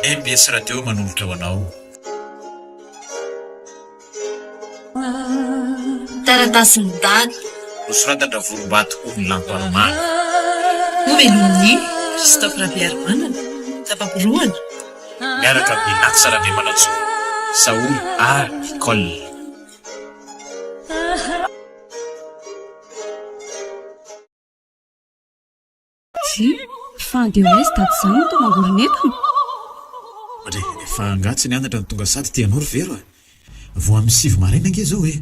Mbs Radio manolotra ho anao. Taratasin'i Dada. Nosoratan-dRavorombato Ony Lanto Armand. Nomelomin'i Christophe Rabearimanana, Tapa-porohana. Miaraka amin'i Natsa Randriamanantsoa, Saholy ary Nicole. Dry, fa andeha ho aiza dada izany no toa mangoron'entana? Dry, fa angaha tsy nianatra no tonga sady tianao ry Vero a? Vao amin'ny sivy maraina ange izao e!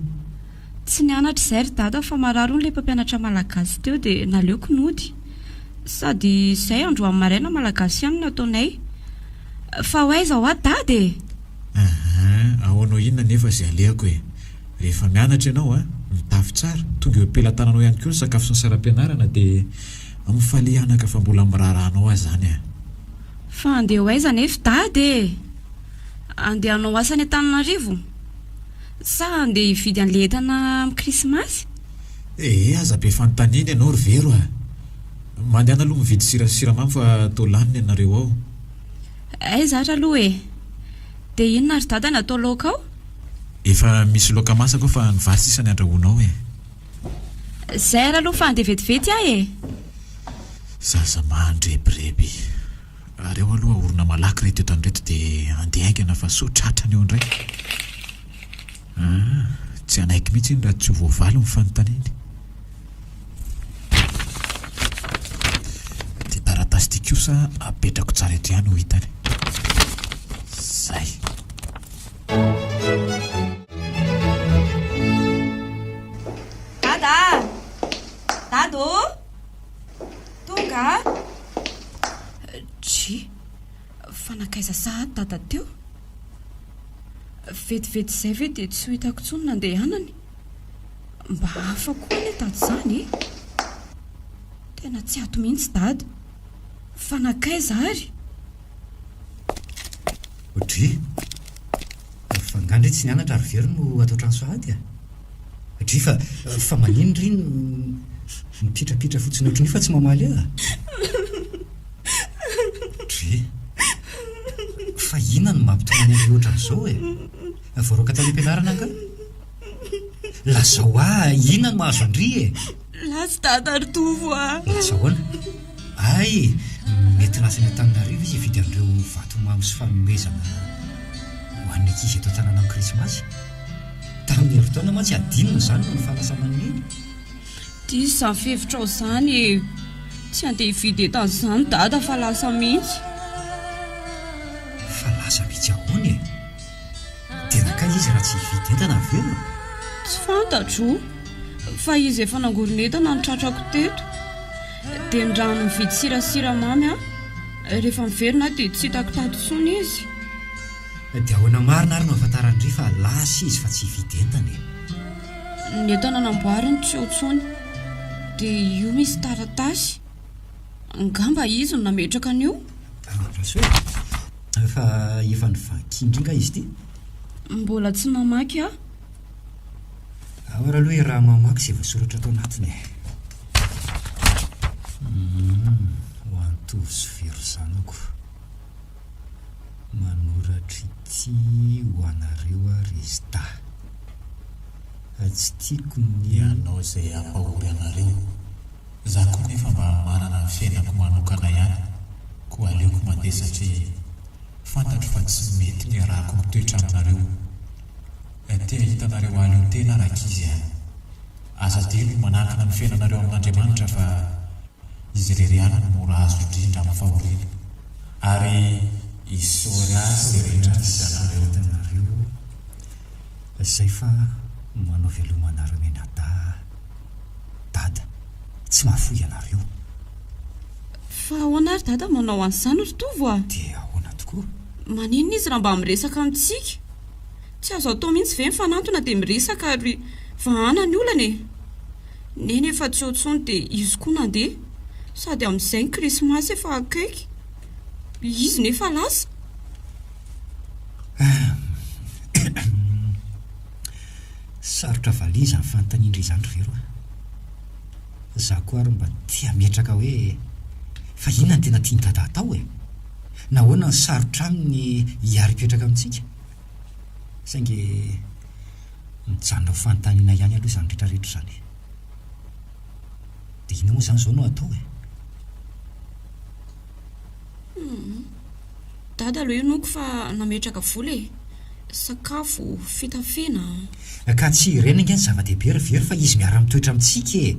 Tsy nianatra izay ry dada fa marary hono ilay mpampianatra malagasy teo dia naleoko nody. Sady izay androany maraina malagasy ihany no nataonay. Fa ho aiza hoa dada e? Ahaa, ahoanao inona anefa izay alehako e? Rehefa mianatra ianao a, mitafy tsara, tonga eo am-pelatananao ihany koa ny sakafo sy ny saram-pianarana dia mifalia anaka fa mbola miraharaha anao aho izany a. Fa andeha ho aiza anefa dada e? Andeha hanao asa any Antananarivo? Sa andeha hividy an'ilay entana amin'ny krismasy? Ee, aza be fanontaniana ianao ry Vero a! Mandehana aloha mividy sira sy siramamy fa toa lany ny anareo ao. Aiza ary aloha e! Dia inona ry dada no atao laoka ao? Efa misy laoka masaka ao fa ny vary sisa ny andrahoina ao e! Zay ary aloha fa handeha vetivety aho e! Zaza mandrebireby. Ary ao aloha ahorona malaky ireto entana ireto dia handeha haingana fa sao tratrany eo indray. Ah, tsy hanaiky mihitsy iny raha tsy ho voavaly ny fanontaniany. Ity taratasy ity kosa apetrako tsara eto ihany ho hitany. Zay. Dada a! Dada ô! Tonga a! Dry, fa nankaiza sahady dada teo? Vetivety izay ve dia tsy ho hitako intsony nandehanany? Mba hafa koa anie dada izany e! Tena tsy ato mihitsy dada. Fa nankaiza ary? Dry, fa nga ndry tsy nianatra ary very no ato an-trano sahady a? Dry fa fa manino ry no mipitrapitra fotsiny ohatran'io fa tsy mamaly ahy? Dry, fa inona no mampitomany an-dry ohatran'izao e? Voaroaka tany am-pianarana angaha? Lazao ahy inona no mahazo an-dry e? Lasa dada ry Tovo a! Lasa ahoana? Hay, mety lasa any Antananarivo izy hividy an'ireo vatomamy sy fanomezana ho an'ny ankizy eto an-tanàna amin'ny krismasy. Tamin'ny herintaona mantsy adinony izany noho ny fanasana an'i Neny. Diso izany fihevitrao izany e! Tsy handeha hividy entana izany dada fa lasa mihitsy. Fa lasa mihitsy ahoana e? Dia nankaiza izy raha tsy hividy entana avy eo? Tsy fantatro fa izy efa nangoron'entana no tratrako teto. Dia ny rano mividy sira sy siramamy aho. Rehefa miverina aho dia tsy hitako tato intsony izy. Dia ahoana marina ary no ahafantaran-dry fa lasa izy fa tsy hividy entana e? Ny entana namboariny tsy eo intsony. Dia io misy taratasy. Angamba izy no nametraka an'io? Andraso e! Fa efa novakian-dry nga izy ity? Mbola tsy namaky aho. Ao ary aloha iaraha mamaky izay voasoratra ato anatiny e. Humm, ho an'i Tovo sy Vero zanako. Manoratra ity ho anareo aho Rezda. Tsy tiako ny. Ianao izay hampahory anareo. Za koa nefa mba manana ny fiainako manokana ihany koa aleoko mandeha satria fantatro fa tsy mety ny iarahako mitoetra aminareo. Te hahita anareo hahaleo tena rankizy a! Aza adino ny manankina ny fiainanareo amin'Andriamanitra fa Izy irery ihany no mora azo indrindra amin'ny fahoriana. Ary isaory Azy izay rehetra vitanareo. Zay fa manao veloma anareo mianadahy. Dada, tsy mahafoy anareo. Fa ahoana ary Dada manao an'izany ry Tovo a? Dia ahoana tokoa? Maninona izy raha mba miresaka amintsika? Tsy azo atao mihitsy ve mifanantona dia miresaka ary vahana ny olana e? Neny efa tsy eo intsony dia izy koa nandeha. Sady amin'izay ny krismasy efa akaiky. Izy nefa lasa. Sarotra valiana izany fanontanian-dry izany ry Vero a! Za koa ary mba te hametraka hoe fa inona no tena tian'i Dada atao e? Nahoana no sarotra aminy ny hiara-hipetraka amintsika? Saingy mijanona ho fanontaniana ihany aloha izany rehetra rehetra izany. Dia inona moa izany izao no atao e? Humm. Dada aloha inoako fa nametraka vola e. Sakafo, fitafiana. Ka tsy ireny ange ny zava-dehibe ry Vero fa izy miara-mitoetra amintsika e!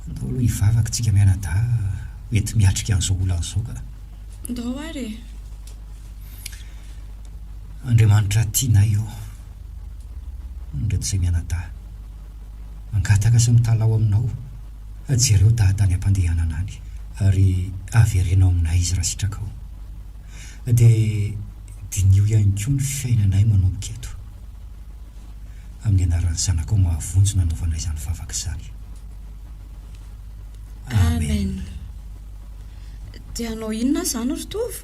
Andao aloha hivavaka tsika mianadahy hoenti-miatrika an'izao olana izao ka. Ndao ary e! Andriamanitra tianay ô! Indreto izay mianadahy. Mangataka sy mitalaho aminao. Jereo dada any am-pandehanana any ary avereno aminay izy raha sitrakao. Dia diniho ihany koa ny fiainanay manomboka eto. Amin'ny anaran'ny Zanakao mahavonjy no anaovanay izany vavaka izany. Amen. Dia hanao inona aho izany ry Tovo?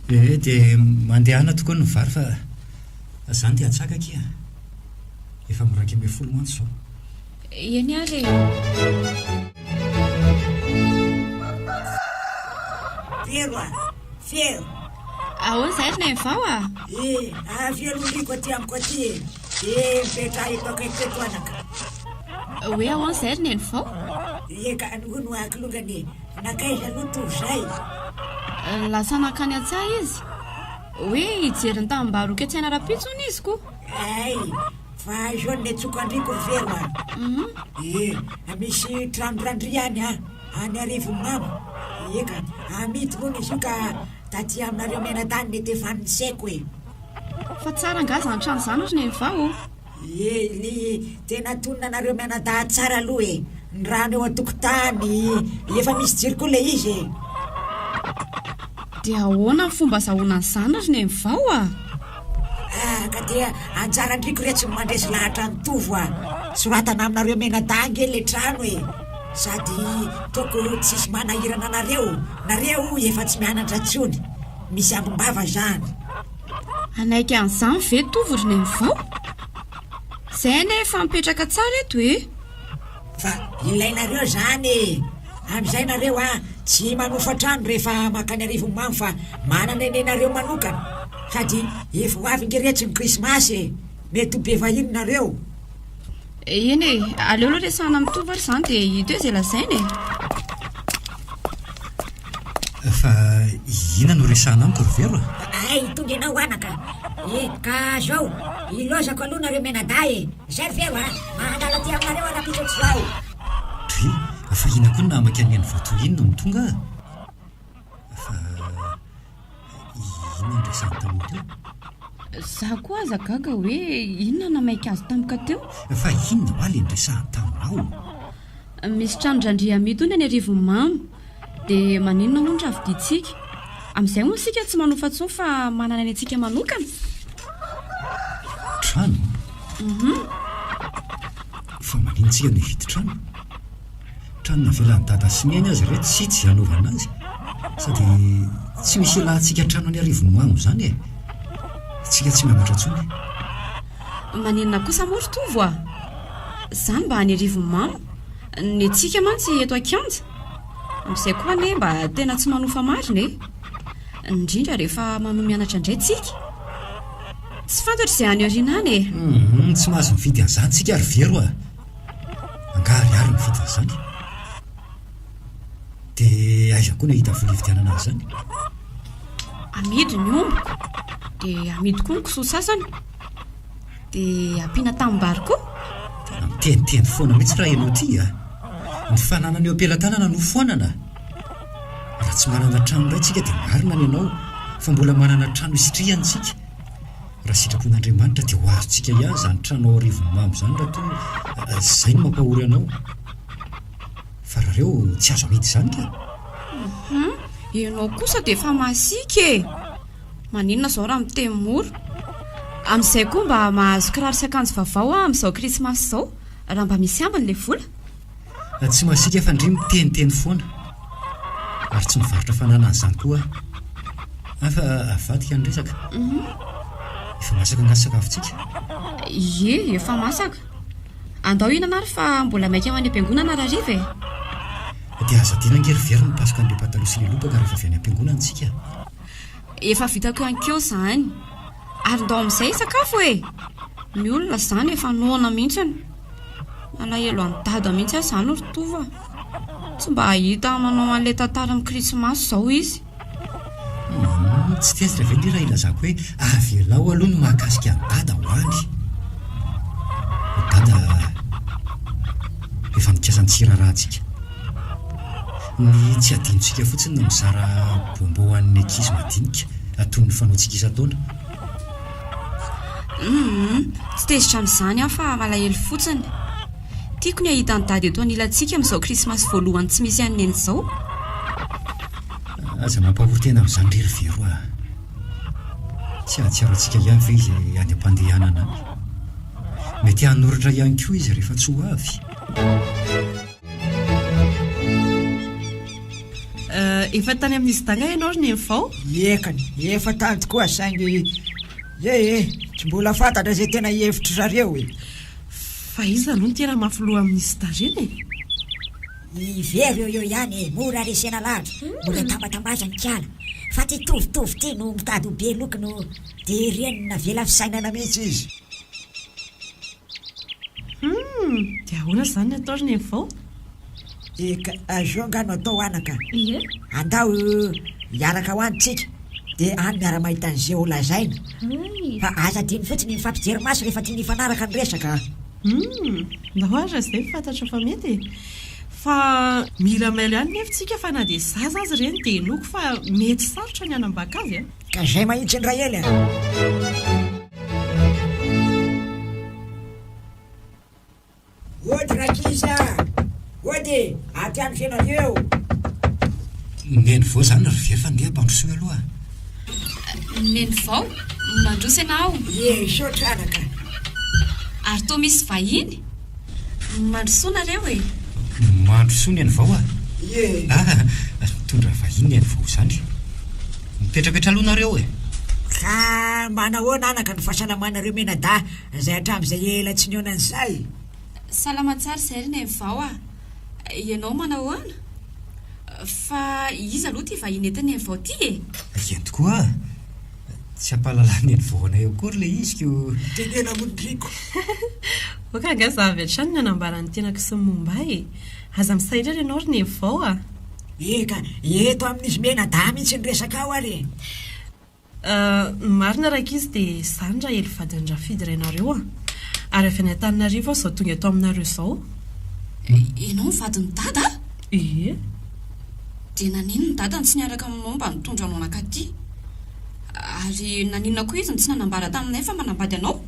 Eh, dia mandehana tokoa ny vary fa izany dia hatsaka akia. Efa 11 mantsy izao. Eny ary e. Vero a! Vero! Ahoana izay ry Nenivao a? E, avy eo loriko aty amiko aty e! E, mipetraha eto akaikiko eto anaka. Hoe ahoana izay ry Nenivao? Eka, hono aky longany e! Nankaiza aloha Tovo izay? Lasa nankany an-tsaha izy. Hoe hijery ny tanimbary hoketsaina rahampitso hono izy ko. Hay! Fa izao ny netsoko andriko ry Vero a! Ee, misy tranon-dRandria any an, any Arivonimamo. Eka, amidy hono izy io ka taty aminareo mianadahy no netefan'ny saiko e! Fa tsara angaha izany trano izany ry Nenivao ô? Ee, ny tena tonona anareo mianadahy tsara aloha e! Ny rano eo an-tokotany, efa misy jiro koa ilay izy e! Dia ahoana ny fomba azahoana an'izany ry Nenivao a? Ah, ka dia anjaran-driko re tsy ny mandresy lahatra an'i Tovo ah. Soratana aminareo mianadahy ange le trano e. Sady toko tsisy manahirana anareo, nareo efa tsy mianatra intsony. Misy ambim-bava zany. Hanaiky an'izany ve Tovo ry Nenivao? Zay anie efa mipetraka tsara eto e. Fa ilainareo zany e! Amin'izay nareo a tsy manofa trano rehefa mankany Arivonimamo fa manana ny nenareo manokana. Sady efa ho avy nge retsy ny krismasy e! Mety ho be vahiny nareo. Eny e, aleo aloha resahana amin'i Tovo ary izany dia hita eo izay lazainy e! Fa inona no resahana amiko ry Vero a? Hay, tonga ianao anaka e! Ka zao, ilaozako aloha nareo mianadahy e! Zay ry Vero a! Mandalo aty aminareo aho rahampitso tsy zao. Dry, fa inona koa no nahamaika an'i Neny vao toy iny no tonga a? Fa inona no resahany taminao teo? Za koa aza gaga hoe inona namaika azy tampoka teo. Fa inona hoa le niresahany taminao? Misy tranon-dRandria amidy hono eny Arivonimamo. Dia maninona hono raha vidintsika? Amin'izay hono isika tsy manofa intsony fa manana ny antsika manokana. Trano? Mhm. Fa maninona tsika no hividy trano? Trano navelan'i Dada sy Neny aza ireto tsy hita izay hanaovana azy. Sady tsy misy ilantsika trano any Arivonimamo izany e. Tsika tsy mianatra intsony. Maninona kosa moa ry Tovo a? Izany mba any Arivonimamo. Ny antsika mantsy eto an-kianja. Amin'izay koa anie mba tena tsy manofa marina e. Indrindra rehefa manohy mianatra indray tsika. Tsy fantatro izay any aoriana any e. Hum, tsy mahazo mividy an'izany tsika ry Vero a. Angaha ariary ny vidin'izany? Dia aiza koa no hahita vola hividianana an'izany? Amidy ny ombiko, dia amidy koa ny kisoa sasany, dia ampiana tanimbary koa. Tena miteniteny foana mihitsy raha ianao ity a! Ny fananana eo am-pelatanana no foanana. Raha tsy manana trano indray tsika dia marina ny anao fa mbola manana trano isitrihana isika. Raha sitrapon'Andriamanitra dia ho azontsika ihany izany trano ao Arivonimamo izany raha toa izay no mampahory anao. Fa raha ireo tsy azo amidy izany ka! Hum, ianao kosa dia efa masiaka e! Maninona izao raha miteny mora? Amin'izay koa mba mahazo kiraro sy akanjo vaovao aho amin'izao krismasy izao raha mba misy ambiny ilay vola. Tsy masiaka fa ndry miteniteny foana. Ary tsy mivarotra fananana izany koa aho. Hafa avadika ny resaka. Efa masaka angaha ny sakafontsika? Ie, efa masaka. Andao hihinana ary fa mbola maika ho any am-piangonana rahariva e! Dia aza adino ange ry Vero ny mipasoka an'ilay pataloha sy ilay lobaka rehefa avy any am-piangonana isika. Efa vitako ihany koa izany. Ary ndao amin'izay hisakafo e! Ny olona izany efa noana mihitsiny. Malahelo an'i Dada mihitsy aho izany ry Tovo a! Tsy mba hahita manao an'ilay tantara amin'ny krismasy izao izy. Humm, tsy tezitra ve ndry raha ilazako hoe avelao aloha ny mahakasika an'i Dada ho any. Dada efa nikasa ny tsy hiraharahantsika. Ny tsy hadinontsika fotsiny ny mizara bonbon ho an'ny ankizy madinika toy ny fanaontsika isan-taona. Humm, tsy tezitra amin'izany aho fa malahelo fotsiny. Tiako ny hahita an'i Dada eto anilantsika amin'izao krismasy voalohany tsy misy an'i Neny izao. Aza mampahory tena amin'izany re ry Vero a! Tsy hahatsiaro antsika ihany ve izy any am-pandehanana any? Mety hanoratra ihany koa izy rehefa tsy ho avy. Efa tany amin'izy danga ianao ry Neny vao? Ekany, efa tany tokoa saingy ye e, tsy mbola fantatra izay tena hevitry zareo e. Fa iza aloha no tena mafy loha amin'izy dahy ireny e? I Vero eo eo ihany e, mora resena lahatra, mora tambatambazan'ny kiala. Fa ty tovotovo ty no mitady ho be loky no dia ireny navela fisainana mihitsy izy. Humm! Dia ahoana izany ny atao ry Neny vao? Eka, zao angaha no atao anaka. Ie. Andao hiaraka ho any tsika, dia any miara-mahita an'izay ho lazaina. Fa aza adino fotsiny ny mifampijery maso rehefa tiana hifanaraka ny resaka a! Humm! Ndao ary raha izay no fantatro fa mety e! Fa mila mailo ihany nefa tsika fa na dia zaza aza ireny dia inoako fa mety sarotra ny hanambaka azy a! Ka izay mahitsy ny Rahely a! Ody rankizy a! Ody e! Aty amin'ny fiainanareo! Neny vao izany ry Vero fa ndeha ampandrosoy aloha. Neny vao, mandroso ianao. Ie, misaotra anaka. Ary toa misy vahiny? Mandrosoa nareo e! Mandrosoa Neny vao a! Ie. Ah, mitondra vahiny Neny vao izany. Mipetrapetra aloha nareo e! Ka manahoana anaka ny fahasalamanareo mianadahy izay hatramin'izay ela tsy nihaonana izay? Salama tsara izay ry Neny vao a! Ianao manahoana? Fa iza aloha ity vahiny entin'i Neny vao ity e? Eny tokoa a! Tsy ampahalalan'i Neny vao anay akory ilay izy ko! Teneno aminy Riko! Ok angaha za avy hatrany no nanambara ny tenako sy ny momba ahy e! Aza misahirana ianao ry Neny vao a! Eka, eto amin'izy mianadahy mihitsy ny resaka ao ary e! Ny marina rankizy dia izaho no Rahely vadin'i Rafidy rainareo a! Ary avy any Antananarivo aho izao tonga eto aminareo izao. Ianao no vadin'i Dada? Ie. Dia naninona Dada no tsy niaraka aminao mba nitondra anao nankaty? Ary naninona koa izy no tsy nanambara taminay fa manambady anao?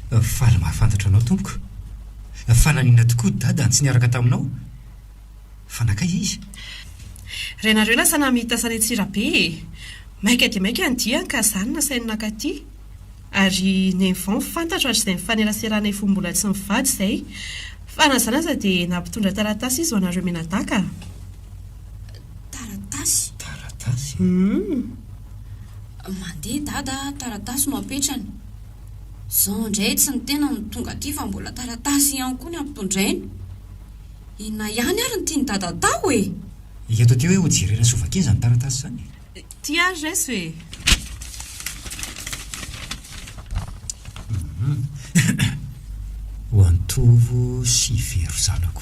Faly mahafantatra anao tompoko. Fa naninona tokoa Dada no tsy niaraka taminao? Fa nankaiza izy? Rainareo lasa namita asa any Antsirabe e! Maika dia maika ny diany ka za no nasainy nankaty. Ary Neny vao fantatro hatrizay nifaneraseranay fony mbola tsy nivady izay. Fa na izany aza dia nampitondra taratasy izy ho anareo mianadahy ka. Taratasy? Taratasy? Humm. Mandeha dada a, taratasy no apetrany. Izao indray tsy ny tena no tonga aty fa mbola taratasy ihany koa ny ampitondrainy. Inona ihany ary no tian'i Dada atao e? Eto aty hoe hojerena sy hovakiana izany taratasy izany. Ty ary raiso e! Ho an'i Tovo sy Vero zanako.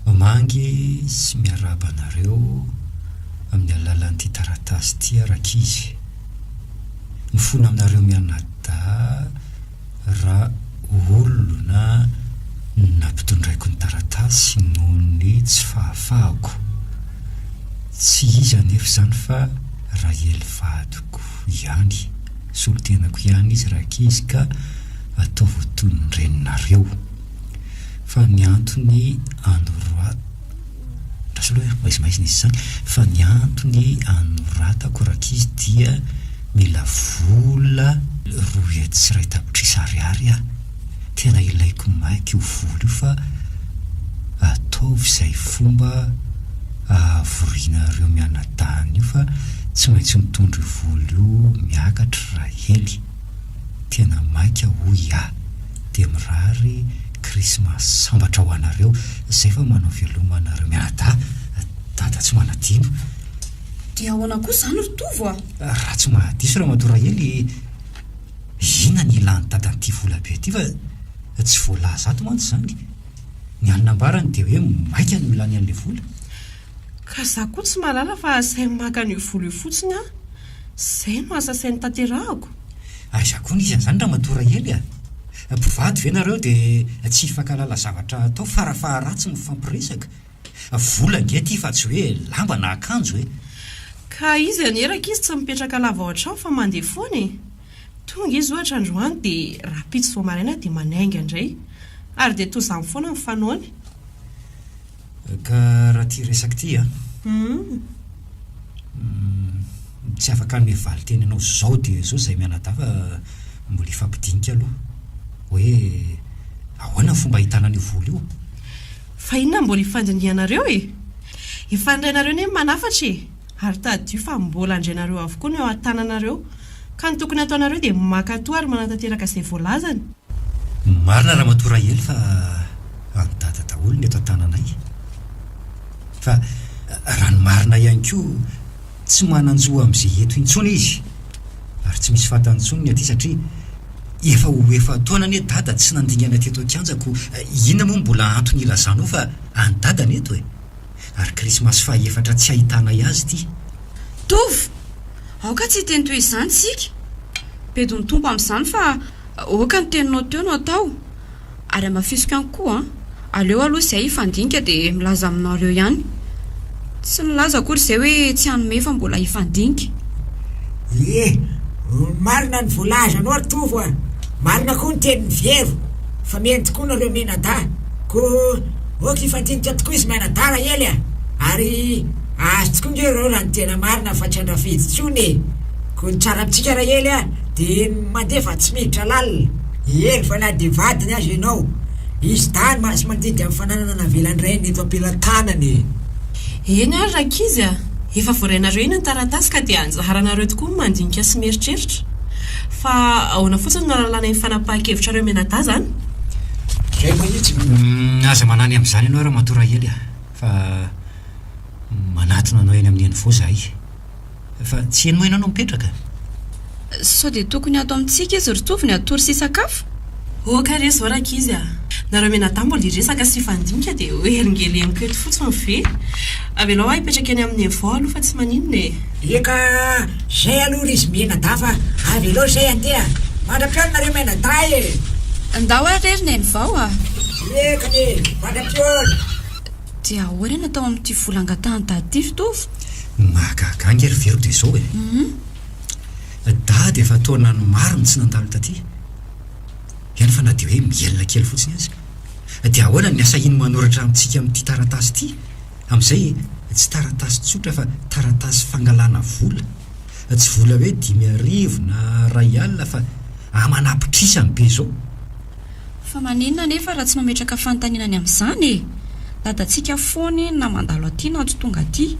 Mamangy sy miarahaba anareo amin'ny alalan'ity taratasy ity aho rankizy. Mifona aminareo mianadahy. Raha olona nampitondraiko ny taratasy noho ny tsy fahafahako, tsy iza anefa izany fa Rahely vadiko ihany, solontenako ihany izy rankizy ka ataovy ho toy ny reninareo. Fa ny antony anora. Lasa aloha e, maizimaizina izy izany, fa ny antony anoratako rankizy dia mila vola 201 tapitrisa ariary aho, tena ilaiko maika io vola io fa ataovy izay fomba ahavorianareo mianadahiny io fa tsy maintsy mitondra io vola io miakatra Rahely, tena maika hoy aho, dia mirary. Krismasy sambatra ho anareo, izay fa manao veloma anareo mianadahy, Dada tsy manadino. Dia ahoana koa izany ry Tovo a? Raha tsy mahadiso Ramatoa Rahely, inona ny ilan'i Dada an'ity vola be ity fa tsy voalaza ato mantsy izany. Ny hany nambarany dia hoe maika no ilany an'ilay vola. Ka za koa tsy mahalala fa asainy maka an'io vola io fotsiny aho. Izay no asa asainy tanterahako. Aiza koa nisy an'izany Ramatoa Rahely a! Mpivady ve nareo dia tsy hifankahalala zavatra atao farafaharatsiny mifampiresaka? Vola ange ity fa tsy hoe lamba na akanjo e! Ka izy anie rankizy tsy mipetraka lava ao an-trano fa mandeha foana e! Tonga izy ohatra androany dia rahampitso vao maraina dia manainga indray. Ary dia toa izany foana ny fanaony. Ka raha ity resaka ity an! Tsy afaka hanome valinteny anao izao dia izao izahay mianadahy fa mbola hifampidinika aloha. Hoe ahoana ny fomba ahitana an'io vola io? Fa inona no mbola hifandinihanareo e? Efa nilainareo anie ny manafatra e! Ary tadidio fa mbola andrianareo avokoa no eo an-tananareo. Ka ny tokony hataonareo dia mankatò ary manatanteraka izay voalazany. Marina Ramatoa Rahely fa an'i Dada daholo ny eto an-tananay. Fa raha ny marina ihany koa tsy manan-jo amin'izay eto intsony izy ary tsy misy fantany intsony ny aty satria efa ho efa-taona anie Dada tsy nandingana teto an-kianja koa inona moa no mbola antony hilazanao fa an'i Dada ny eto e? Ary krismasy fahaefatra tsy ahitanay azy ity. Tovo! Aoka tsy hiteny toy izany isika. Bedon'ny Tompo amin'izany fa aoka ny teninao teo no atao. Ary hamafisiko ihany koa an! Aleo aloha izay hifandinika dia milaza aminareo ihany. Tsy nilaza akory izay hoe tsy hanome fa mbola hifandinika. Ie, marina ny voalazanao ry Tovo a! Marina koa ny tenin'i Vero fa miheno tokoa nareo mianadahy. Koa ok hifandinika tokoa izy mianadahy Rahely a! Ary azo tokoa nge ireo raha ny tena marina fa tsy andrafidy intsony e! Koa ny tsara amintsika Rahely a dia ny mandeha fa tsy miditra lalina. Eny fa na dia vadiny aza ianao, izy dahy no masi-mandidy amin'ny fananana navelan-drainy eto am-pelatanany e! Eny ary rankizy a! Efa voarainareo iny ny taratasy ka dia anjaranareo tokoa ny mandinika sy mieritreritra. Fa ahoana fotsiny no ahalalana iny fanapahan-kevitrareo mianadahy izany? Izay mihitsy. Aza manany amin'izany ianao Ramatoa Rahely a! Fa manatona anao eny amin'ny Envo izahay. Fa tsy eny moa ianao no mipetraka? Sao dia tokony ato amintsika izy ry Tovo ny hatory sy hisakafo? Ok re zao rankizy a! Nareo mianadahy mbola hiresaka sy hifandinika dia ho helingeleniko eto fotsiny ve? Avelao aho hipetraka eny amin'ny Evo aloha fa tsy maninona e! Eka, zay aloha ry izy mianadahy fa avelao zay handeha! Mandra-pihaona nareo mianadahy e! Ndao ary re ry Nenivao a! Eka e! Mandra-pihaona! Dia ahoana no atao amin'ity vola angatahan'i Dada ity ry Tovo? Ny mahagaga ange ry Vero dia izao e! Dada efa taonany maro no tsy nandalo taty. Eny fa na dia hoe mihelina kely fotsiny aza. Dia ahoana ny asahiany manoratra amintsika amin'ity taratasy ity? Amin'izay tsy taratasy tsotra fa taratasy fangalana vola. Tsy vola hoe 5000 na 1000 fa aman'apitrisany be izao. Fa maninona anefa raha tsy mametraka fanontaniana ny amin'izany e? Dadantsika foana iny na mandalo aty na tsy tonga aty.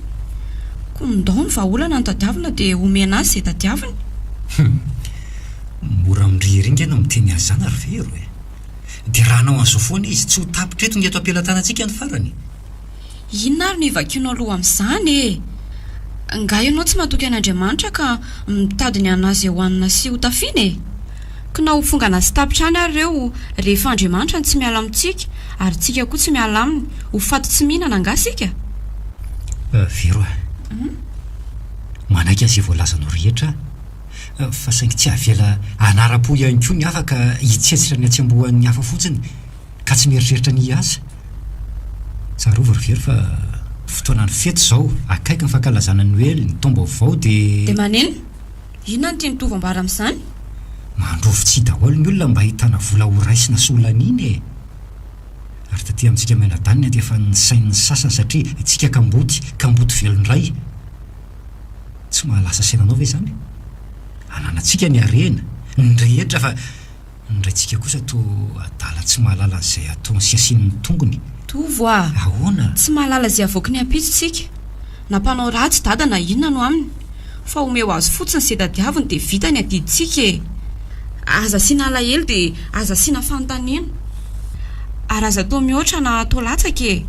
Koa ndao ny vahaolana no tadiavina dia omena azy izay tadiaviny. Hum. Mora amin-dry ery nge no miteny azy izany ry Vero e. Dia raha hanao an'izao foana izy, tsy ho tapitra eto ny eto am-pelatanantsika ny farany. Inona ary no ivakianao loha amin'izany e? Nga ianao tsy matoky an'Andriamanitra ka mitady ny hanahy izay hohanina sy hotafiana e? K'na ho fongana sy tapitra any ary ireo rehefa Andriamanitra no tsy miala amintsika ary tsika koa tsy miala aminy, ho faty tsy mihinana angaha isika? Vero a! Manaiky an'izay voalazanao rehetra aho, fa saingy tsy avela hanara-po ihany koa ny hafa ka hitsetsitra ny hatsembohan'ny hafa fotsiny ka tsy mieritreritra ny hiasa. Tsarovy ry Vero fa fotoanan'ny fety izao, akaiky ny fankalazana ny Noely, ny taom-baovao dia. Dia manenina? Inona no tian'i Tovo ambara amin'izany? Mandrovi-tsihy daholo ny olona mba hahitana vola horaisina sy holaniana e! Ary taty amintsika mianadahy ny efa nisain'ny sasany satria tsika kamboty, kamboty velon-dray. Tsy mahalasa saina anao ve izany? Ananantsika ny harena, ny rehetra fa Ny raintsika kosa toa adala tsy mahalala an'izay ataony sy asiany ny tongony. Tovo a! Ahoana? Tsy mahalala izay avoaky ny ampitso tsika. Na mpanao ratsy dada na inona no aminy. Fa omeo azy fotsiny izay tadiaviny dia vita ny adidintsika e! Aza asiana alahelo dia aza asiana fanontaniana. Ary aza atao mihoatra na atao latsaka e!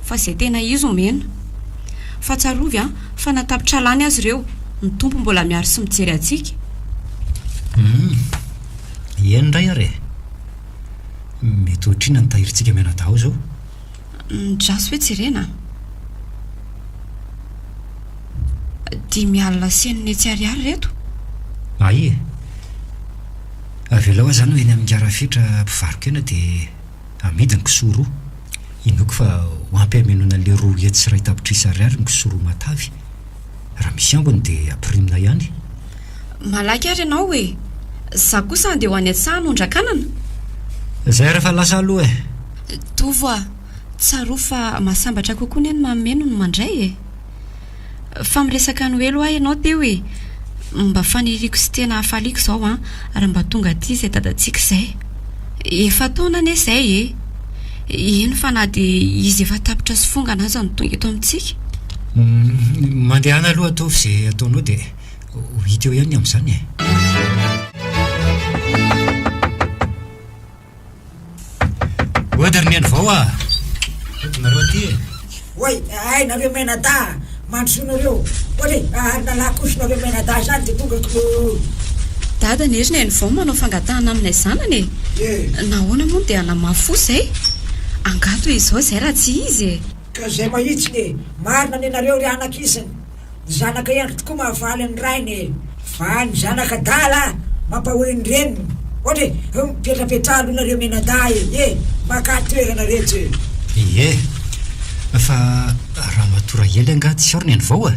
Fa izay tena izy omena. Fa tsarovy an, fa na tapitra lany aza ireo, ny Tompo mbola miaro sy mijery antsika. Humm. Eny indray ary e! Mety ohatr'inona ny tahirintsika mianadahy ao izao? Ndraso hoe jerena a! 65 ariary ireto. Hay e! Avelao aho izany ho eny amin'ny Ngarafetra mpivaro-kena dia amidy ny kisoa roa. Inoako fa ho ampy hamenoana an'ilay 2100 ariary ny kisoa roa matavy. Raha misy ambiny dia ampirimina ihany. Malaky ary ianao e! Za kosa andeha ho any an-tsaha hanondra-kanana. Zay ary efa lasa aloha e! Tovo a! Tsarovy fa mahasambatra kokoa anie ny manome noho ny mandray e! Fa miresaka Noely hoa ianao teo e! Mba faniriako sy tena hafaliako izao an, raha mba tonga aty izay dadantsika izay. Efa taona anie izay e! Eny fa na dia izy efa tapitra sy fongana aza no tonga eto amintsika. Mandehana aloha ataovy izay ataonao dia ho hita eo ihany ny amin'izany e! Ody ry neny vao a! Ody nareo aty e! Oay, hay nareo mianadahy a! Mandrosoa nareo! Oay e! Ary nalahy kosa nareo mianadahy izany dia tonga ko! Dada anie ry neny vao manao fangatahana aminay zanany e! Nahoana moa no dia hanamafy fo izay? Angaha toy izao izay raha tsy izy e! Ka izay mahitsiny e! Marina anie nareo ry anak'isany! Ny zanaka hendry tokoa mahavaly ny rainy e! Fa ny zanaka adala mampahory ny reniny. Ohatra e, mipetrapetraha aloha nareo mianadahy e! E! Makà toerana retsy e! Ie! Fa Ramatoa Rahely angaha tsy ao ry Nenivao a?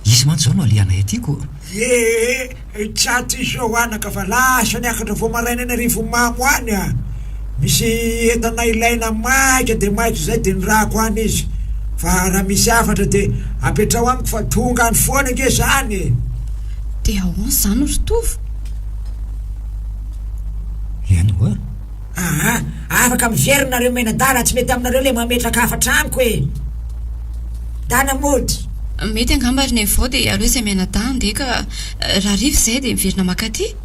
Izy mantsy izao no alehanay aty ko! Ie! Tsy ato izy izao anaka fa lasa niakatra vao maraina any Arivonimamo any a! Misy entana ilaina maika dia maika izay dia nirahako any izy. Fa raha misy hafatra dia apetraho amiko fa tonga any foana ange izany e! Dia ahoana izany ry Tovo? Eny oa! Aa! Afaka miverina nareo mianadahy raha tsy mety aminareo ilay mametraka hafatra amiko e! Dana mody! Mety angamba ry Nevao dia aleo izay mianadahy handeha ka raha hariva izay dia miverina mankaty.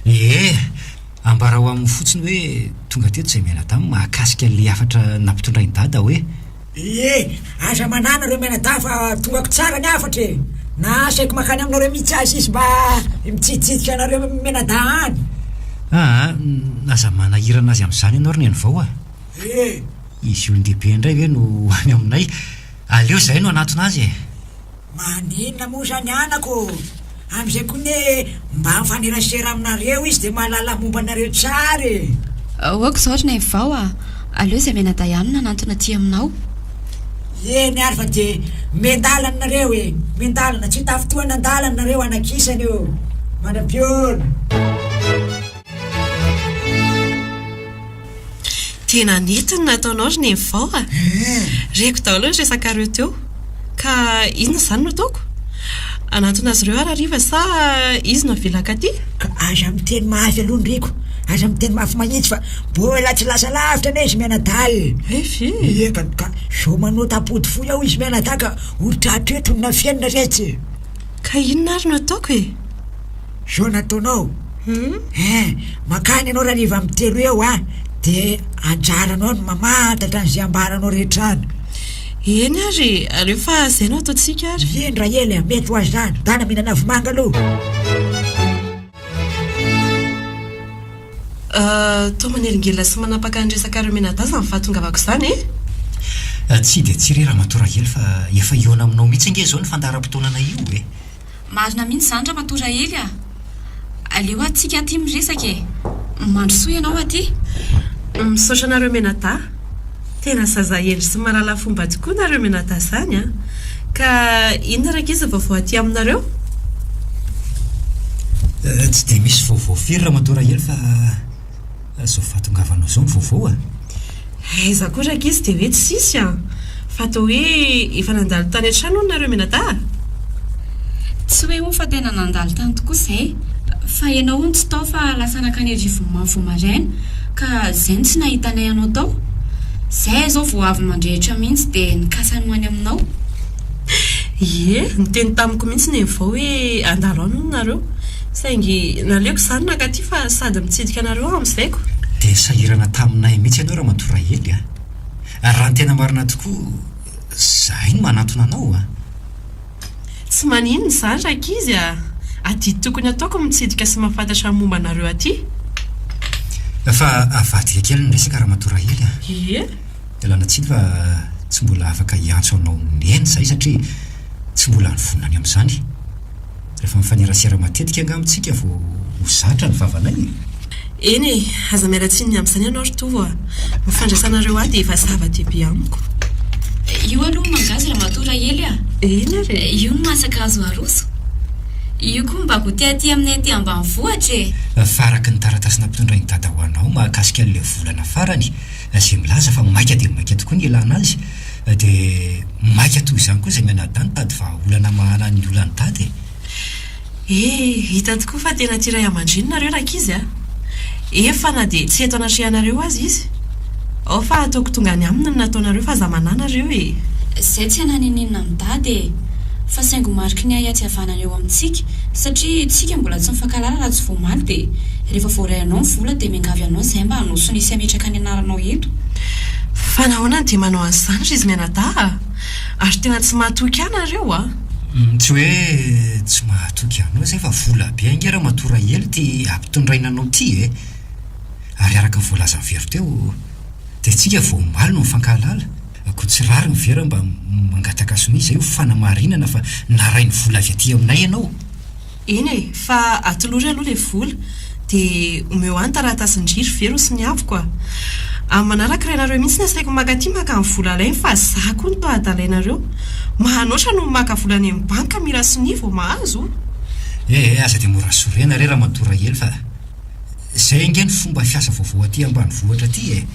Ie! Ambarao aminy fotsiny hoe tonga teto izay mianadahy mahakasika an'ilay hafatra nampitondrain'i Dada hoe. Ie, aza manahy nareo mianadahy fa tongako tsara ny hafatra e! Na asaiko mankany aminareo mihitsy aza izy mba mitsiditsidika anareo mianadahy any. Aa, aza manahirana azy amin'izany ianao ry Nenivao a! Ie. Izy olon-dehibe indray ve no ho any aminay? Aleo izahay no hanatona azy e! Maninona moa zany anako ô? Amin'izay koa ne mba mifanerasera aminareo izy dia mahalala momba anareo tsara e! Ok izao ry Naivao a! Aleo izay mianadahy ihany no hanantona aty aminao. Eny ary fa dia miandalana nareo e! Miandalana, tsy tafintohina andalana nareo anakisany ô! Mandra-pihaona! Tena nety ny nataonao ry Neny-vao a! Reko daholo ny resakareo teo. Ka inona izany no ataoko? Hanantona azy ireo aho hariva sa izy no avela hankaty? Ka aza miteny mafy aloha Niriko, aza miteny mafy mahitsy fa mbola tsy lasa lavitra anie izy mianadahy e! Hay ve? Ie ka, ka zao manota am-pody fohy ao izy mianadahy ka ho tratra eto ny nafenina retsy e! Ka inona ary no ataoko e? Zao nataonao? Hein, mankany ianao rariva amin'ny telo eo an, dia anjaranao ny mamantatra an'izay ambaranao rehetra any. Eny ary e, aleo fa izay no ataontsika ary. Eny Rahely a, mety ho azy izany. Ndana mihinana vomanga aloha. Toa manelingelina sy manapaka ny resakareo mianadahy izany fahatongavako izany e! Tsia dia tsia re Ramatoa Rahely fa efa hihaona aminao mihitsy ange izao ny fandaharam-potoanana io e! Marina mihitsy izany Ramatoa Rahely a! Aleo ary tsika aty miresaka e! Mandrosoa ianao aty. Misaotra anareo mianadahy. Tena zaza hendry sy mahalala fomba tokoa nareo mianadahy izany an! Ka inona rankizy ny vaovao aty aminareo? Tsy dia misy vaovao firy Ramatoa Rahely fa izao fahatongavanao izao no vaovao a! Aiza koa rankizy dia hoe tsisy an! Fa toa hoe efa nandalo tany an-trano hono nareo mianadahy a! Tsy hoe hono fa tena nandalo tany tokoa izay. Fa ianao hono tsy tao fa lasa nankany Arivonimamo vao maraina ka izay no tsy nahitanay anao tao. Izay izao vao avy mandrehitra mihitsy dia nikasa ny ho any aminao. Ie, niteny tamiko mihitsy Neny vao hoe handalo any hono nareo. Saingy naleoko izany nankaty fa sady mitsidika anareo aho amin'izay ko. Dia sahirana taminay mihitsy ianao Ramatoa Rahely a! Raha ny tena marina tokoa, izahay no manantona anao a! Tsy maninona izany rankizy a! Adidy tokony ataoko ny mitsidika sy mahafantatra ny momba anareo aty. Fa avadika kely ny resaka Ramatoa Rahely a! Ie. Ialana tsiny fa tsy mbola afaka hiantso anao neny izahay satria tsy mbola nivonona ny amin'izany. Rehefa mifanerasera matetika angamba tsika vao ho zatra ny vavanay e! Eny e, aza miala tsiny ny amin'izany ianao ry Tovo a! Ny fandraisanareo ahy dia efa zava-dehibe amiko. Io aloha ny mangahazo Ramatoa Rahely a! Eny ary e! Io no masaka azo aroso. Io koa mba goûter aty aminay aty ambanivohitra e! Fa araka ny taratasy nampitondrain'i Dada ho anao mahakasika an'ilay volana farany, izay milaza fa maika dia maika tokoa ny ilana azy, Dia maika toy izany koa izay mianadahy nitady vahaolana hamahana ny olan'i Dada e! Eh, hita tokoa fa tena tia ray aman-dreny nareo rankizy a! Efa na dia tsy eto anatrehanareo aza izy. Ao fa ataoko tonga any aminy ny nataonareo fa aza manahy nareo e! Izay tsy hananin'inona amin'i Dada e! Fa saingy ho mariky ny ahiahy tsy havanana eo amintsika satria tsika mbola tsy mifankahalala raha tsy vao omaly dia rehefa voaray anao ny vola dia miangavy anao izahay mba hanao sonia sy hametraka ny anaranao eto. Fa nahoana no dia manao an'izany ry izy mianadahy a? Ary tena tsy mahatoky ahy nareo a? Tsy hoe tsy mahatoky anao izay fa vola be ange ramatoa Rahely ity ampitondraina anao ity e! Ary araka ny voalazan'i Vero teo dia tsika vao omaly no nifankahalala, koa tsy rariny ve raha mba mangataka sonia izay ho fanamarinana fa naray ny vola avy aty aminay ianao? Eny e, fa atolory aloha ilay vola, dia omeo ahy ny taratasin-dry ry Vero sy ny avoko a! Amin'ny manaraka rainareo mihitsy ny asaiko maka aty maka ny vola alainy fa za koa no toa adalainareo. Mahanoatra no maka vola any amin'ny banky ka mila sonia vao mahazo. Eh eh, aza dia mora sorena re Ramatoa Rahely fa izay ange ny fomba fiasa vaovao aty ambanivohitra aty e!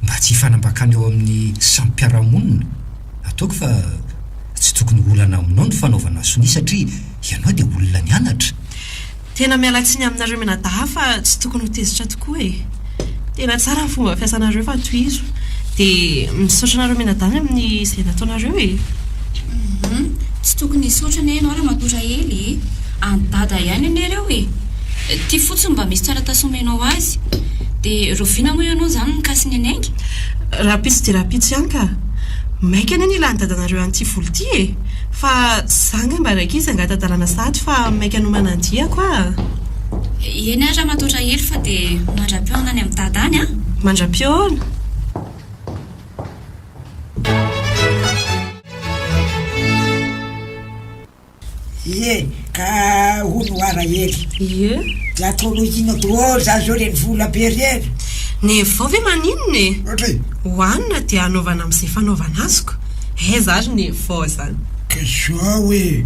Mba tsy hifanambakana eo amin'ny samy mpiara-monina. Ataoko fa tsy tokony ho olana aminao ny fanaovana sonia satria ianao dia olona nianatra. Tena miala tsiny aminareo mianadahy fa tsy tokony ho tezitra tokoa e! Tena tsara ny fomba fiasanareo fa tohizo. Dia misaotra anareo mianadahy ny amin'ny izay nataonareo e! Humm, tsy tokony hisaotra anie ianao Ramatoa Rahely e! An'i Dada ihany anie ireo e! Ity fotsiny mba misy taratasy omenao azy. Dia rahoviana moa ianao izany mikasy ny hanainga? Rahampitso dia rahampitso ihany ka! Maika anie ny ilan'i dadanareo an'ity vola ity e! Fa za angamba rankizy hangata-dalana sahady fa maika nomana ny diako ah! Eny ary Ramatoa Rahely fa dia mandra-pihaona any amin'i Dada any an! Mandra-pihaona! Ie, ka hono hoa Rahely. Ie. Dia ataonao inona daholo zany zao ireny vola be ireny? Ny vao ve maninona e? Ohatra e? Hohanina dia hanaovana amin'izay fanaovana azoko. Aiza ary ny vao zany? Ka zao e,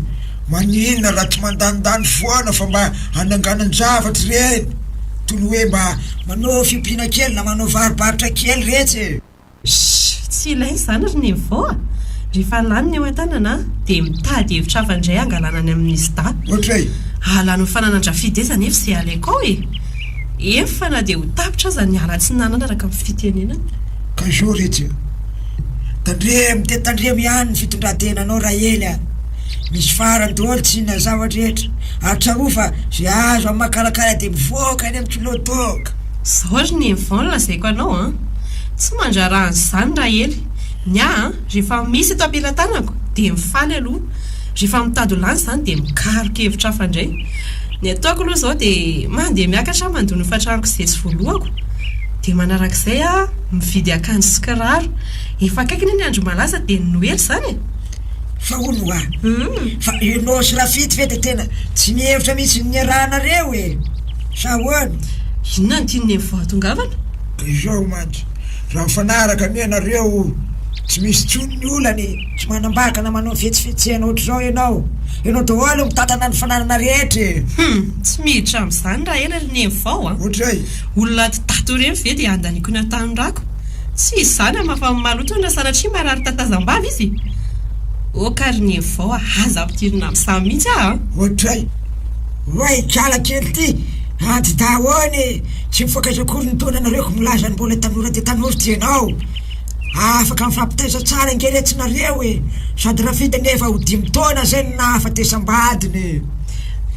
maninona raha tsy mandanindany foana fa mba hananganan-javatra ireny? Toy ny hoe mba manao fiompiana kely na manao varobarotra kely retsy e! Shh! Tsy ilaina izany ry Nevo a! Rehefa lany ny eo an-tanana dia mitady hevitra hafa indray hangalana ny amin'ny sida. Ohatra e? Hahalany ny fananan-dRafidy aiza anefa izay alaiko ao e! Eny fa na dia ho tapitra aza ny ala tsy nanana araka ny fitenenana. Ka izao retsy a! Tandremo dia tandremo ihany ny fitondran-tenanao Rahely a! Misy farany daholo tsinona ny zava-drehetra. Ary tsarovy fa izay azo amin'ny makarakara dia mivoaka any amin'ny kilotoka. Zao ry Nevon no lazaiko anao an! Tsy mandraharaha an'izany Rahely. Ny ahy an, rehefa misy eto am-pelatanako dia mifaly aloha. Rehefa mitady ho lany izany dia mikaroka hevitra hafa indray. Ny ataoko aloha izao dia mandeha miakatra aho mandoa ny hofan-tranoko izay tsy voalohako. Dia manarak'izay aho mividy akanjo sy kiraro. Efa akaiky anie ny andro malaza dia ny Noely izany e! Fa hono hoa, fa ianao sy Rafidy ve dia tena tsy mihevitra mihitsy ny niarahanareo e? Sa ahoana? Inona no tian'i Neny vao hahatongavana? Ka izao mantsy, raha mifanaraka anie ianareo, tsy misy intsony ny olana e! Tsy manambaka na manao fihetsifihetsehana ohatr'izao ianao. Ianao daholo no mitantana ny fananana rehetra e! Hum! Tsy miditra amin'izany raha ela ry Neny vao a! Ohatray? Olona aty daty ireny ve dia handaniako ny hatanorako? Tsy izany hamafa ny malotony raha sanatria marary tatazam-bava izy e! Ok ry Neny vao a! Aza ampidirina amin'izany mihitsy aho a! Ohatray? Oay ikala kely ty! Ady dahoana e! Tsy mifankaiza akory ny taonanareo ko milaza ny mbola tanora dia tanora ty ianao. Afaka mifampitaiza tsara ange retsy nareo e! Sady Rafidy anie efa ho dimy taona zay no nahafatesam-badiny e!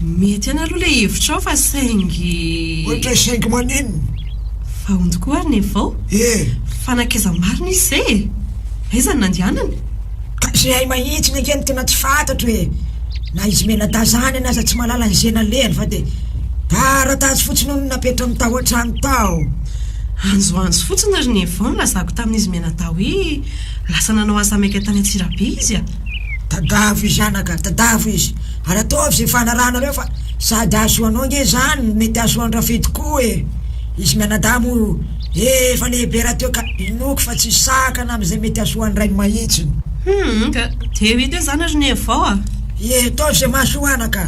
Mety ihany aloha ilay hevitrao fa saingy. Ohatra hoe saingy maninona? Fa hono tokoa ary Nevao? E! Fa nankaiza marina izy izay e? Aiza no nandehanany? Ka izay hay mahitsiny ange no tena tsy fantatro e! Na izy mianadahy zanany aza tsy mahalala an'izay nalehany fa dia taratasy fotsiny hono no napetrany tao an-trano tao. Anjoanjo fotsiny ry Nevao no lazako tamin'izy mianadahy hoe lasa nanao asa maika tany Antsirabe izy a! Tadavo izy anaka, tadavo izy! Ary ataovy izay ifanarahanareo fa sady hahasoa anao ange izany no mety hahasoa an-dRafidy koa e! Izy mianadahy moa efa lehibe rahateo ka inoako fa tsy sakana amin'izay mety hahasoa ny rainy mahitsiny. Humm ka dia ho hita eo izany ry Neny-vao a! Ie, ataovy izay mahasoa anaka.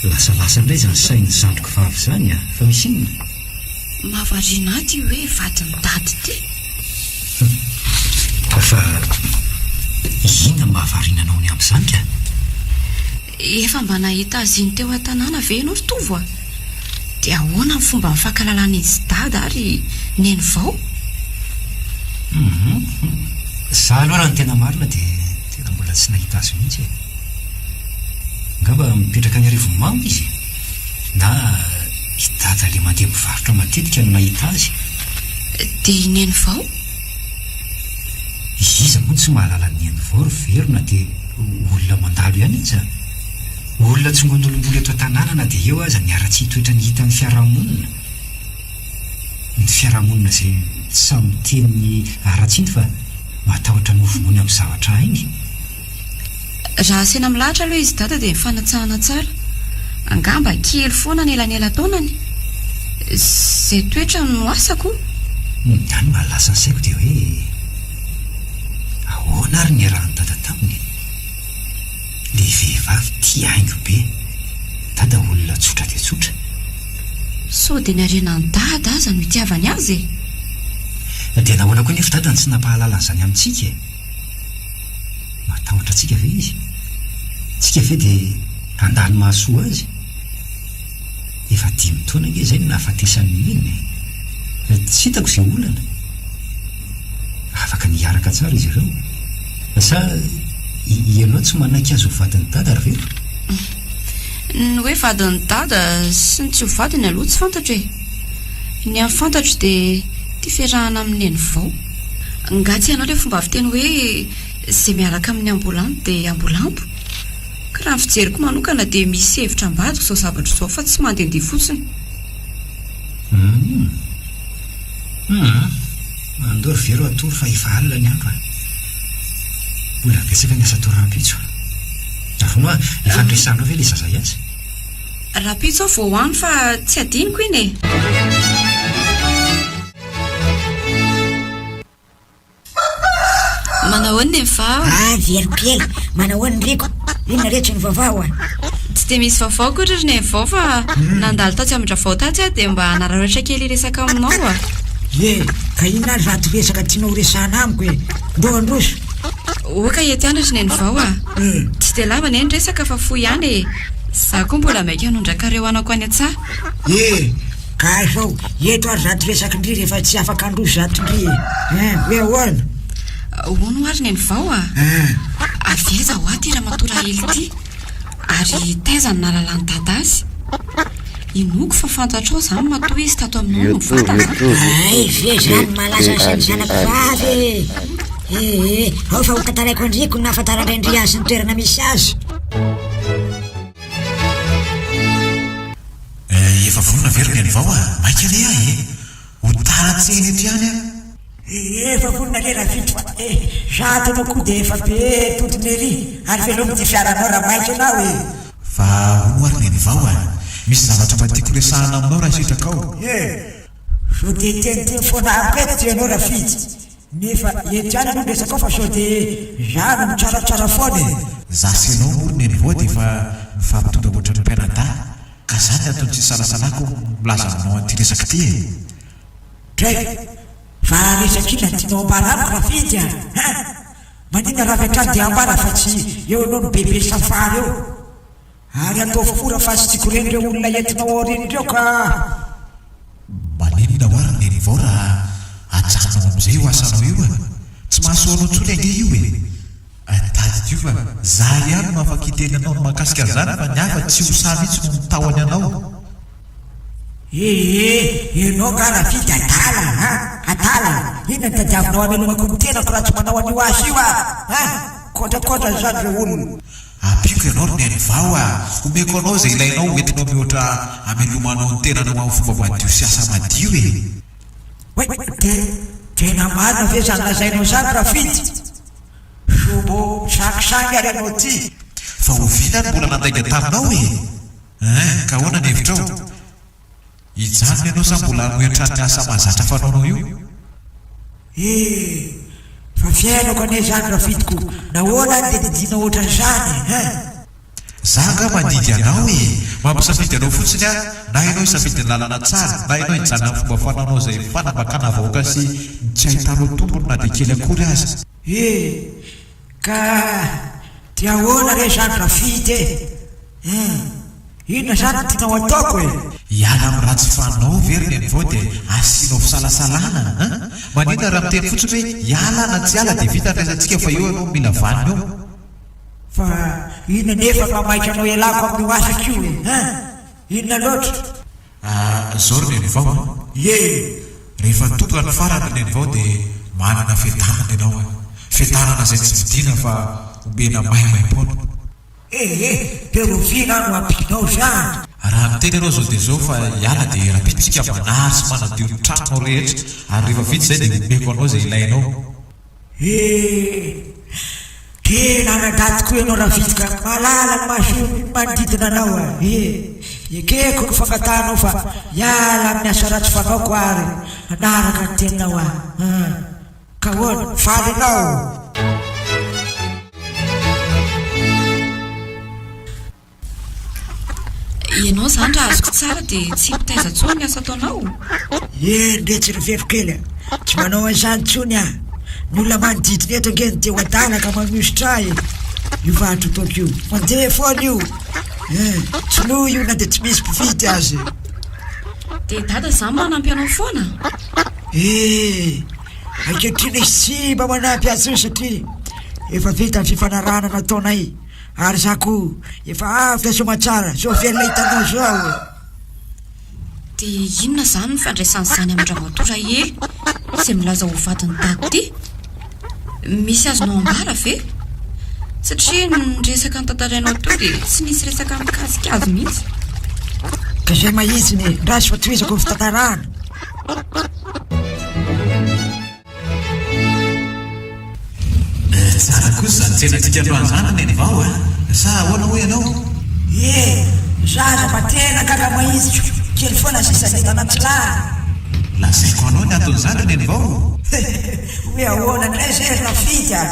Lasalasa indray izany sain'ny zandriko vavy izany a! Fa misy inona? Mahavariana ahy ity hoe vadin'i Dada ity. Fa inona no mahavariana anao ny amin'izany ka? Efa mba nahita azy iny teo an-tanàna ve ianao ry Tovo a? Dia ahoana ny fomba nifankahalalan'izy Dada ary Neny vao? Hum, za aloha raha ny tena marina dia tena mbola tsy nahita azy mihitsy e. Angamba mipetraka any Arivonimamo izy e. Na i Dada ilay mandeha mivarotra matetika no nahita azy. Dia i Neny vao? Iza moa no tsy mahalala an'i Neny vao ry Vero na dia olona mandalo ihany aza? Olona tsongon'olom-bolo eto an-tanàna na dia eo aza ny haratsian-toetrany hitan'ny fiarahamonina. Ny fiarahamonina izay tsy sahy miteny ny haratsiany fa matahotra ny hovonoiny amin'ny zavatra hainy. Raha asaina milahatra aloha izy dada dia mifanatsahana tsara. Angamba kely foana ny elanelan-taonany. Izay toetrany no asako. Ny ahy ny mahalasa ny saiko dia hoe ahoana ary ny niarahan'i dada taminy? Ilay vehivavy tia haingo be. Dada olona tsotra dia tsotra. Sao dia ny harenan'i dada aza no itiavany azy e? Dia nahoana koa nefa dada no tsy nampahalala an'izany amintsika e? Matahotra antsika ve izy? Tsika ve dia handà ny mahasoa azy? Efa dimy taona ange izay no nahafatesan'i Neny e! Tsy hitako izay olana. Afaka ny hiaraka tsara izy ireo. Sa ianao tsy manaiky azy ho vadin'i Dada ry Vero? Ny hoe vadin'i Dada sy ny tsy ho vadiny aloha tsy fantatro e! Ny hany fantatro dia ity fiarahana amin'i Neny vao. Nga tsy hainao ilay fomba fiteny hoe izay miaraka amin'ny ambolambo dia ambolambo? Ka raha ny fijeriko manokana dia misy hevitra ambadika izao zavatra izao fa tsy mandehandeha fotsiny. Humm. Humm. Andao ry Vero hatory fa efa alina ny andro a. Mbola betsaka ny asa atao rahampitso. Ary hono hoa, efa niresahanao ve ilay zaza hiasa? Rahampitso aho vao ho any fa tsy adinoko iny e. Manahoana ny vao? Ah, Vero kely, manahoana ny riko? Inona retsy ny vaovao a? Tsy dia misy vaovao akory ry Neny-vao fa nandalo tatsy amin-dRavao tatsy aho dia mba hanararaotra kely hiresaka aminao a. Ie, ka inona ary izato resaka tianao horesahana amiko e? Ndao handroso. Oka ety ihany ry Neny-vao a. Tsy dia lava anie ny resaka fa fohy ihany e. Izaho koa mbola maika hanondraka ireo anako any an-tsaha. Ie, Ka zao, eto ary zato resaky ndry rehefa tsy afaka handroso zato ndry e! Hein, hoe ahoana? Hono ary Nenivao a! Hein. Avy aiza hoa ity ramatoa Rahely ity? Ary taiza no nahalalan'i Dada azy? Inoako fa fantatrao izany matoa izy tato aminao no mivantana a! Hay ve zany mahalasa ny sain'ny zanako vavy e! Ee, ao fa ho tantaraiko an-driko ny nahafantaran-dRaindry azy sy ny toerana misy azy. Eh, efa vonona ve ry Nenivao a? Maika anie aho e! Ho tara tsena eto ihany aho. Efa vonona anie Rafito fa eh! Zato anao koa dia efa be todiny ery ary velomy ity fiaranao raha maika ianao e! Fa hono ary Nenivao a! Misy zavatra mba tiako resahana aminao raha sitrakao. Eh! Sao dia hiteniteny foana amiko eto ianao Rafidy? Nefa eto ihany aloha ny resakao fa sao dia za no mitsaratsara foana e! Za sy ianao moa ry Nenivoa dia efa mifampitondra ohatran'ny mpianadahy ka za ny antony tsy isalasalako milaza aminao an'ity resaka ity e! Dray! Fa resaka inona no tianao ambara amiko Rafidy a! Hein! Maninona raha avy hatrany dia ambara fa tsy eo ianao no bebe safary eo? Ary ataovy mora fa tsy tiako reny ireo olona entinao aoriana ireo ka. Maninona hoa ry Nenivao raha ajanonao amin'izay io asanao io e? Tsy mahasoa anao intsony ange io e! Tadidio. Tadidio fa za ihany no afaka hiteny anao ny mahakasika an'izany fa ny hafa tsy ho sahy mihitsy no mitahony anao. Ee, ianao angaha Rafidy adala a! Adala! Inona no tadiavinao hamelomako ny tenako raha tsy manao an'io asa io aho a! Kontrakontra izany ireo olona. Ampiako ianao ry Nenivao a! Omeko anao izay ilainao ho entinao mihoatra hamelomanao ny tenanao amin'ny fomba madio sy asa madio e! Oay! Dia tena marina ve izany lazainao izany Rafidy? Soa misangisangy ary ianao ity! Fa oviana no mbola nandainga taminao e? Hein, ka ahoana ny hevitrao? Hijanona ianao sa mbola hanohy hatrany ny asa mahazatra fanaonao io? Eh! Fa fiainako anie izany Rafidiko, nahoana aho no dia didianao ohatran'izany e? Hein! Za angaha mandidy anao e! Mampisafidy anao fotsiny aho, na ianao hisafidy ny lalana tsara, na ianao hijanona amin'ny fomba fanaonao izay fanambakana vahoaka sy ny tsy ahitanao tombony na dia kely akory aza. Eh! Ka dia ahoana re izany Rafidy e? Hein! Inona izany no tianao ataoko e? Hiala amin'ny ratsy fanao ve ry Nenivao dia asianao fisalasalana an? Maninona raha miteny fotsiny hoe hiala na tsy hiala dia vita ny resatsika fa eo ianao no mila valiny eo. Fa inona anefa no mamaika anao hialako amin'io asako io e? Hein! Inona loatra? Ah, zao ry Nenivao a! Ie! Rehefa tonga ny farany ry Nenivao dia manana fiadanana ianao a! Fiadanana izay tsy vidiana fa omena maimaimpoana. Ee, dia oviana aho no ampianao izany? Raha miteny ianao izao dia izao fa hiala dia rapiditsika manary sy manadio ny tranonao rehetra ary rehefa vita izay dia omeko anao izay ilainao. Ee, tena anadahy tokoa ianao Rafidy ka, mahalala ny mahasoa ny manodidina anao a! Ee, ekeko ny fangatahanao fa hiala amin'ny asa ratsy fanaoko aho ary hanaraka ny teninao aho. Aa, ka ahoana, faly ianao? Ianao izany raha azoko tsara dia tsy mpitaiza intsony ny asa ataonao? Eny re tsy ry Fefikely a! Tsy manao an'izany intsony aho. Ny olona manodidina eto ange no te ho adala ka manosotra ahy e! Io varotra ataoko io, mandeha foana io! Eh, soloy io na dia tsy misy mpividy aza e! Dia dada izany manampy anao foana? Eh, ankehitriny izy tsy mba manampy ahy intsony satria efa vita ny fifanarahana nataonay. Ary za koa efa avotra soamatsara zao velona hitanao zao e. Dia inona izany ny fandraisan'izany amin-dRamatoa Rahely izay milaza ho vadin'i Dada ity? Misy azonao ambara ve? Satria ny resaka notantarainao teo dia tsy nisy resaka mikasika azy mihitsy. Ka izay mahitsiny e, ndraso fa tohizako ny fitantarana. Eh, tsara kosa izany tsenantsika androany izany ry Nenivao a! Sa ahoana hoy ianao? Eh, zaza fa tena gaga mahitsiko, kely foana sisa ny entana tsy lany. Lazaiko anao ny anton'izany ry Nenivao. Hoe ahoana indray izay ry Rafidy a?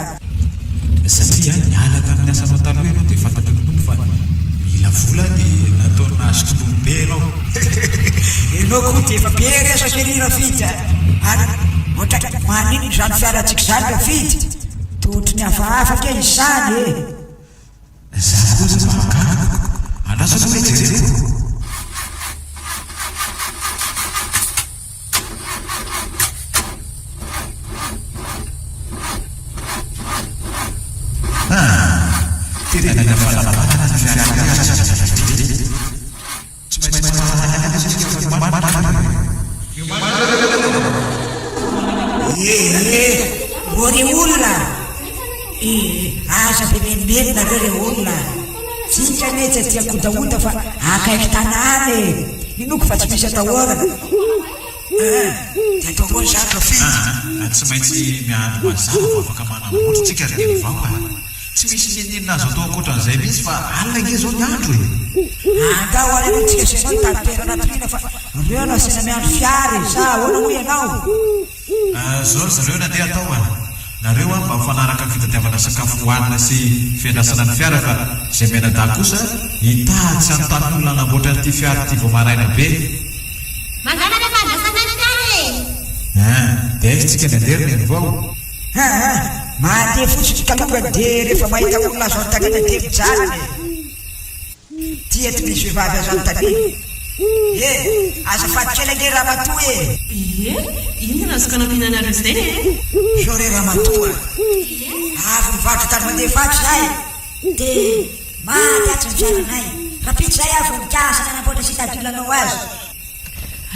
Satria niala tamin'ny asanao taloha ianao dia fantatry ny Tompo fa mila vola dia nataony nahazo tombony be ianao. Ianao koa dia efa be resaka ery Rafidy a! Ary ohatran'ny maninona izany fiarantsika izany Rafidy? Toa ohatry ny hafahafa kay izany e! Za koa aza mba gaga. Andraso aloha hoe jereko. Ah! Tena mila fanambanana ny fiara ity. Tsy maintsy manana ny isika fa miomana e! Ee, ô ry olona! Ee, aza be menomenona nareo ry olona! Tsika anie tsy aty ankodahoda fa akaiky tanàna e! Inoako fa tsy misy atahorana. Aa, dia atao ahoana izany Rafidy? Aa, tsy maintsy miandry mazava vao afaka manamboatra tsika ry Neny-vao a! Tsy misy n'inon'inona azo atao ankoatran'izay mihitsy fa alina ange izao ny andro e! Andao ary aloha tsika sy ianao hitady toerana hatoriana fa reo no asiana miandry fiara e! Sa ahoana moa ianao? Zao ry zareo ny andeha atao a! Nareo an mba mifanaraka amin'ny fitadiavana sakafo hohanina sy fiandrasana ny fiara fa izay mianadahy kosa hitady sy hanontany olona hanamboatra an'ity fiara ity vao maraina be. Mazava ny fandrasana ny fiara e! Ein! Dia aiza tsika ny andeha ry Nenivao? Aa! Mandeha fotsiny kalongany dia rehefa mahita olona azo anontaniana dia mijanona e! Ty eto misy vehivavy azo anontaniana. E! Azafady kely ange ramatoa e! Ie, inona no azoko anampiana anareo izay e? Zao re ramatoa a! Avy nivarotra tany Mandefato izahay dia maty atsy ny fiaranay. Rahampitso izahay avy vao mikasa ny hanamboatra sy hitady olona hanao azy.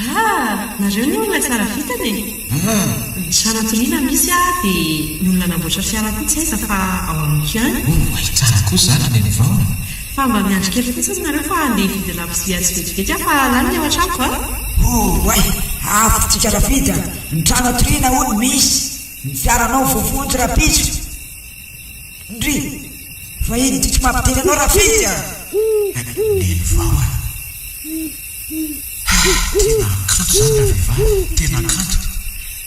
Ah! Nareo ny olona tsara vintana e! Ny trano hatoriana misy ah dia ny olona hanamboatra fiara koa tsy aiza fa ao amiko ihany. Oay tsara koa zany ry Nenivao a! Fa mba miandry kely fotsiny nareo fa handeha hividy labozia atsy vetivety aho fa lany ny ao an-tranoko a! Oay! Avotritsika Rafidy a! Ny trano hatoriana hono misy, ny fiaranao voavonjy rahampitso. Ndry! Fa ino ity tsy mampiteny anao Rafidy a! Nenivao a! Tena kanto izany ravehivavy, tena kanto.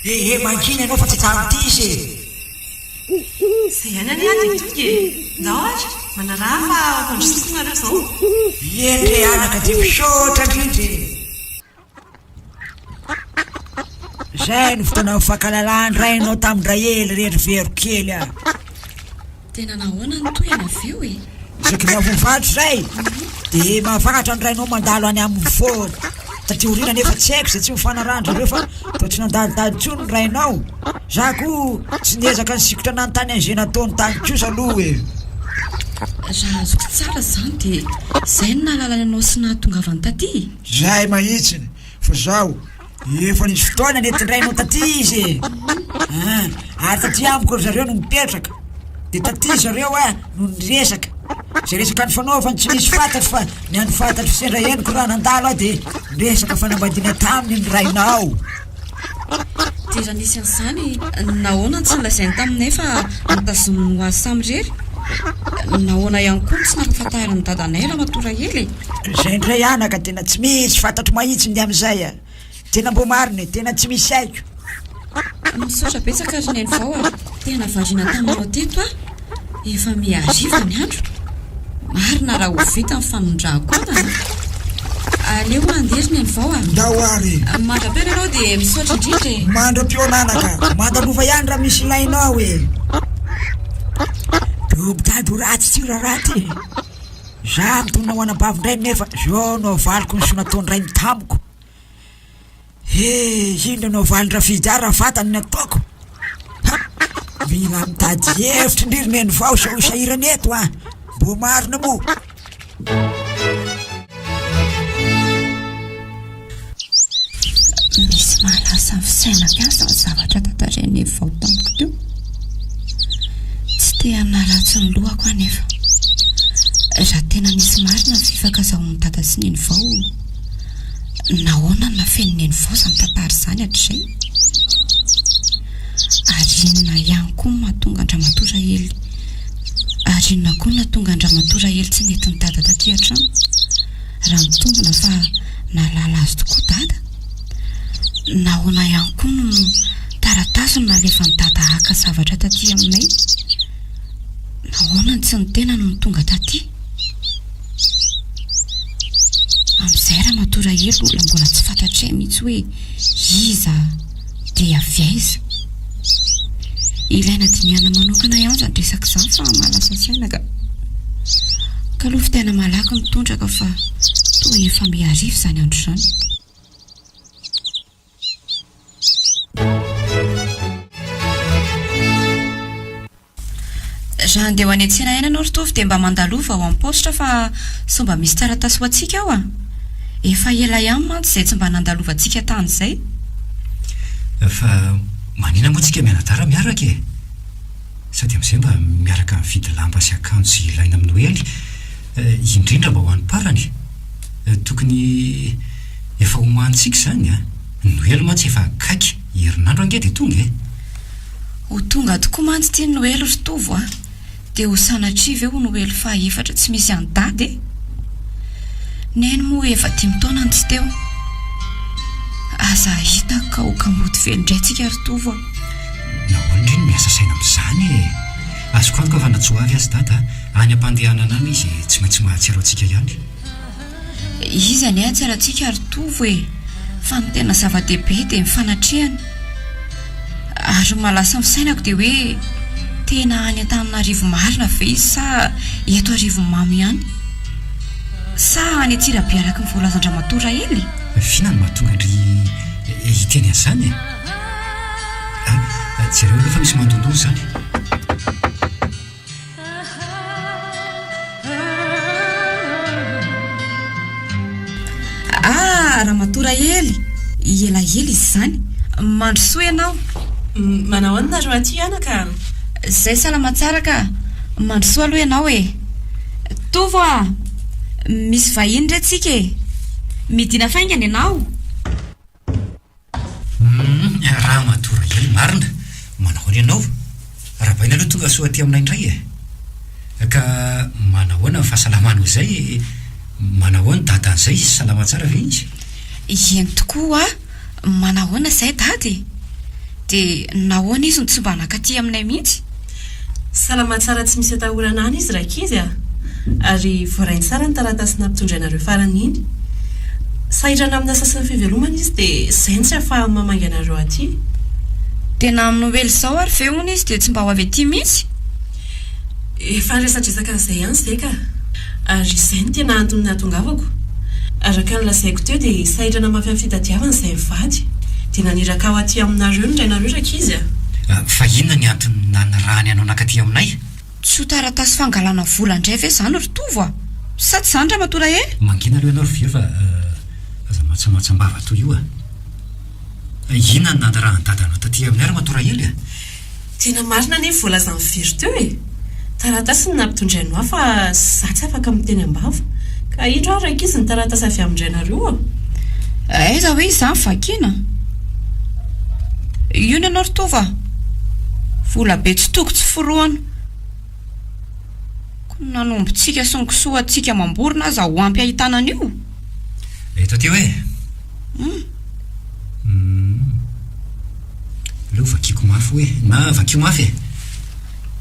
Eh eh mangina ianao fa tsy tamin'ity izy e! Izay ihany anie aho dia tonga e! Ndao ary, manaraha fa ampandrosoako nareo izao. Eny re anaka dia misaotra indrindra e! Izay no fotoana nifankalalan-drainao tamin-dRahely re ry Vero kely a! Tena nahoana no tohina avy eo e? Isaky ny avy mivarotra izay dia mahafantatra ny rainao mandalo any aminy foana. Taty aoriana anefa tsy haiko izay tsy nifanarahan-dry zareo fa toa tsy nandalodalo intsony ny rainao. Za koa tsy niezaka nisikotra nanontany an'izay nataony tany kosa aloha e. Raha azoko tsara izany dia izay no nahalalany anao sy nahatongavany taty e? Izay mahitsiny fa zaho efa nisy fotoana nentin-drainao taty izy e! An, ary taty amiko ry zareo no mipetraka, dia taty zareo ah no niresaka, izay resaka nifanaovany tsy nisy fantatro fa ny an'ny fantatro sendra henoko raha nandalo aho dia niresaka fanambadiana taminy ny rainao. Dia raha nisy an'izany, nahoana no tsy nolazainy taminay fa notazominy ho azy samirery? Nahoana ihany koa no tsy nampahafantarin'i dadanay ramatoa Rahely e? Izay indray anaka tena tsy misy fantatro mahitsy ny amin'izay a! Tena mbô marina e, tena tsy misy haiko. Misaotra betsaka ry Neny Vao a! Tena variana taminao teto aho. Efa miha hariva ny andro. Marina raha ho vita ny fanondrahako entana a! Aleo aho handeha ry Neny Vao a! Ndao ary e! Mandra-pihaona ianao dia misaotra indrindra e! Mandra-pihaona anaka! Mandalova ihany raha misy ilainao e! Be mitady ho ratsy tsy ho ratsy e! Za mitonona ho anabavin-drainy nefa zao no avaliko ny soa nataon-drainy tamiko. He, inona no avalin-dRafidy ahy raha fantany ny ataoko? Ha! Mila mitady hevitra indry ry Neny vao sao ho sahirana eto an! Mbô marina moa! Misy mahalasa ny fisainako ihany izany zavatra tantarain'i Neny vao tamiko teo. Tsy te hanaratsy ny lohako aho nefa. Raha tena nisy marina ny fifankazahoan'i Dada sy Neny vao, Nahoana no nafenin'i Neny vao izany tantara izany hatrizay? Ary inona ihany koa no mahatonga an-dRamatoa Rahely Ary inona koa no nahatonga an-dRamatoa Rahely tsy nentin'i Dada taty an-trano? Raha mitombina fa nahalala azy tokoa Dada? Nahoana ihany koa no taratasy no nalefan'i Dada haka zavatra taty aminay? Nahoana no tsy ny tenany no tonga taty? Amin'izay Ramatoa Rahely olona mbola tsy fantatray mihitsy hoe iza dia avy aiza. Ilaina dinihana manokana ihany izany resaka izany fa mahalasa saina ka. Kaloha fitaina malaky ny tondraka fa toa efa mihariva izany andro izany. Raha handeha ho any an-tsena ihany ianao ry Tovo dia mba mandalova ao am-paositra fa sao mba misy taratasy ho antsika ao a! Efa ela ihany mantsy izay tsy mba nandalovantsika tany izay. Fa manina moa tsika mianadahy raha miaraka e? Sady amin'izay mba miaraka mividy lamba sy akanjo izay ilaina amin'ny Noely, indrindra mba ho an'ny parany. Tokony efa homanintsika izany a! Ny Noely mantsy efa akaiky, herinandro ange dia tonga e! Ho tonga tokoa mantsy ity Noely ry Tovo a! Dia ho sanatria ve ho Noely fahaefatra tsy misy an'i Dada e? Neny moa efa dimy taona no tsy teo. Aza ahita ka ho kamboty velon indray tsika ry Tovo a! Nahoana ndry no miasa saina amin'izany e? Azoko antoka fa na tsy ho avy aza Dada, any am-pandehanana any izy tsy maintsy mahatsiaro antsika ihany. Izy anie hahatsiaro antsika ry Tovo e! Fa ny tena zava-dehibe dia ny fanatrehany. Ary ny mahalasa ny fisainako dia hoe tena any Antananarivo marina ve izy sa eto Arivonimamo ihany? Sa any Antsirabe araka ny voalazan-dRamatoa Rahely? F'inona no mahatonga an-dry hiteny an'izany e? Ah, jereo aloha fa misy mandondona izany. Ah, Ramatoa Rahely! Elaela izy izany. Mandrosoa ianao. Manao ahoana nareo aty anaka? Zay salama tsara ka. Mandrosoa aloha ianao e. Tovo a! Misy vahiny re tsika e! Midina faingana ianao. Humm Ramatoa Rahely marina, manahoana ianao? Arahabaina aloha tonga soa aty aminay indray e! Ka manahoana ny fahasalamanao izay e? Manahoana dadany izay, salama tsara ve izy? Eny tokoa hoa, manahoana izay dada e? Dia nahoana izy no tsy mba nankaty aminay mihitsy? Salama tsara tsy misy atahorana any izy rankizy a! Ary voarainy tsara ny taratasy nampitondrainareo farany iny. Sahirana amin'ny asa sy ny fivelomana izy dia izay no tsy ahafahany mamangy anareo aty. Tena amin'ny Noely izao ary ve hono izy dia tsy mba ho avy aty mihitsy? Efa niresadresaka an'izay ihany izay ka! Ary izay no tena antony nahatongavako. Araka ny lazaiko teo dia sahirana mafy amin'ny fitadiavana izay mivady. Dia naniraka aho aty aminareo ny rainareo rankizy a! Fa inona ny antony nanirahany anao nankaty aminay? Tsy ho taratasy fangalana vola indray ve izany ry Tovo a! Sa tsy izany Ramatoa Rahely? Mangina aloha ianao ry Vero fa aza matsamatsam-bava toy io a! Inona no nanirahan'i Dada anao taty aminay Ramatoa Rahely a? Tena marina anie ny voalazan'i Vero teo e! Taratasy no nampitondrainao ahy fa za tsy afaka miteny am-bava. Ka indro ary rankizy ny taratasy avy amin-drainareo a! Aiza hoe izany vakiana? Io ny anao ry Tovo a! Vola be tsy toko tsy forohana. Ko na ny ombintsika sy ny kisoantsika amam-borona aza ho ampy ahitana an'io. Eto aty hoe? Hum. Hum. Aleo vakiako mafy hoe, na vakio mafy e!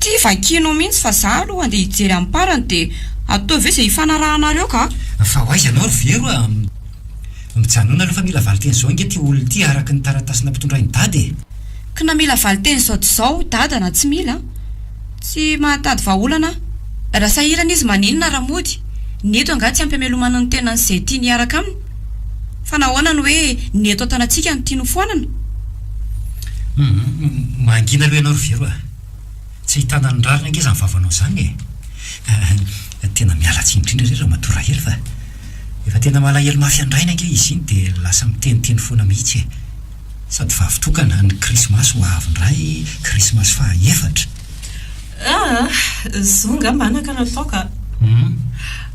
Ty vakianao mihitsy fa za aloha andeha hijery amparany dia ataovy eo izay hifanarahanareo ka! Fa ho aiza ianao ry Vero a! Mijanona aloha fa mila valinteny izao ange ity olona ity araka ny taratasy nampitondrain'i Dada e! Kna mila valinteny izao dia izao Dada na tsy mila an! Tsy mahatady vahaolana aho. Raha sahirana izy maninona raha mody? Ny eto angaha tsy ampy hamelomana ny tenany izay tiany hiaraka aminy? Fa nahoana no hoe ny eto an-tanantsika no tiany ho foanana? Humm, mangina aloha ianao ry Vero a! Tsy ahitana ny rariny ange izany vavanao izany e! Tena miala tsiny indrindra re Ramatoa Rahely fa efa tena malahelo mafy an-drainy ange izy iny dia lasa miteniteny foana mihitsy e! Sady vavy tokana, ny krismasy ho avy indray, krismasy faha efatra. Ah! Zo ngamba anaka no atao ka.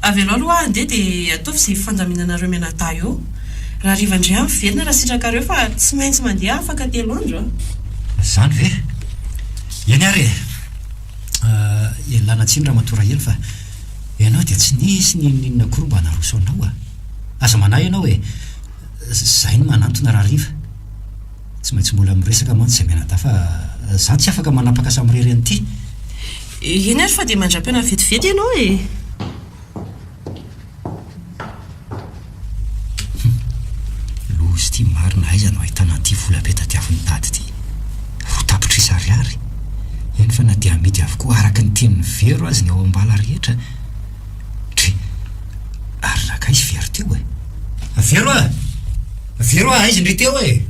Avelao aloha aho handeha dia ataovy izay hifandaminanareo mianadahy eo. Rahariva indray aho miverina raha sitrakareo fa tsy maintsy mandeha aho afaka telo andro a. Izany ve? Eny ary e! Ialana tsiny Ramatoa Rahely fa ianao dia tsy nisy n'inon'inona akory mba naroso anao a! Aza manahy ianao e! Zay no manantona rahariva. Tsy maintsy mbola miresaka mantsy izay mianadahy fa za tsy afaka manapaka samirery an'ity. Eny ary fa dia mandra-pihaona vetivety ianao e! Hum. Loza ity marina, aiza no ahitana an'ity vola be tadiavin'i Dada ity? Roa tapitrisa ariary? Eny fa na dia amidy avokoa araka ny tenin'i Vero aza ny ao am-bala rehetra. Dry! Ary ragaha izy very teo e! Vero a! Vero a! Aiza ndry teo e!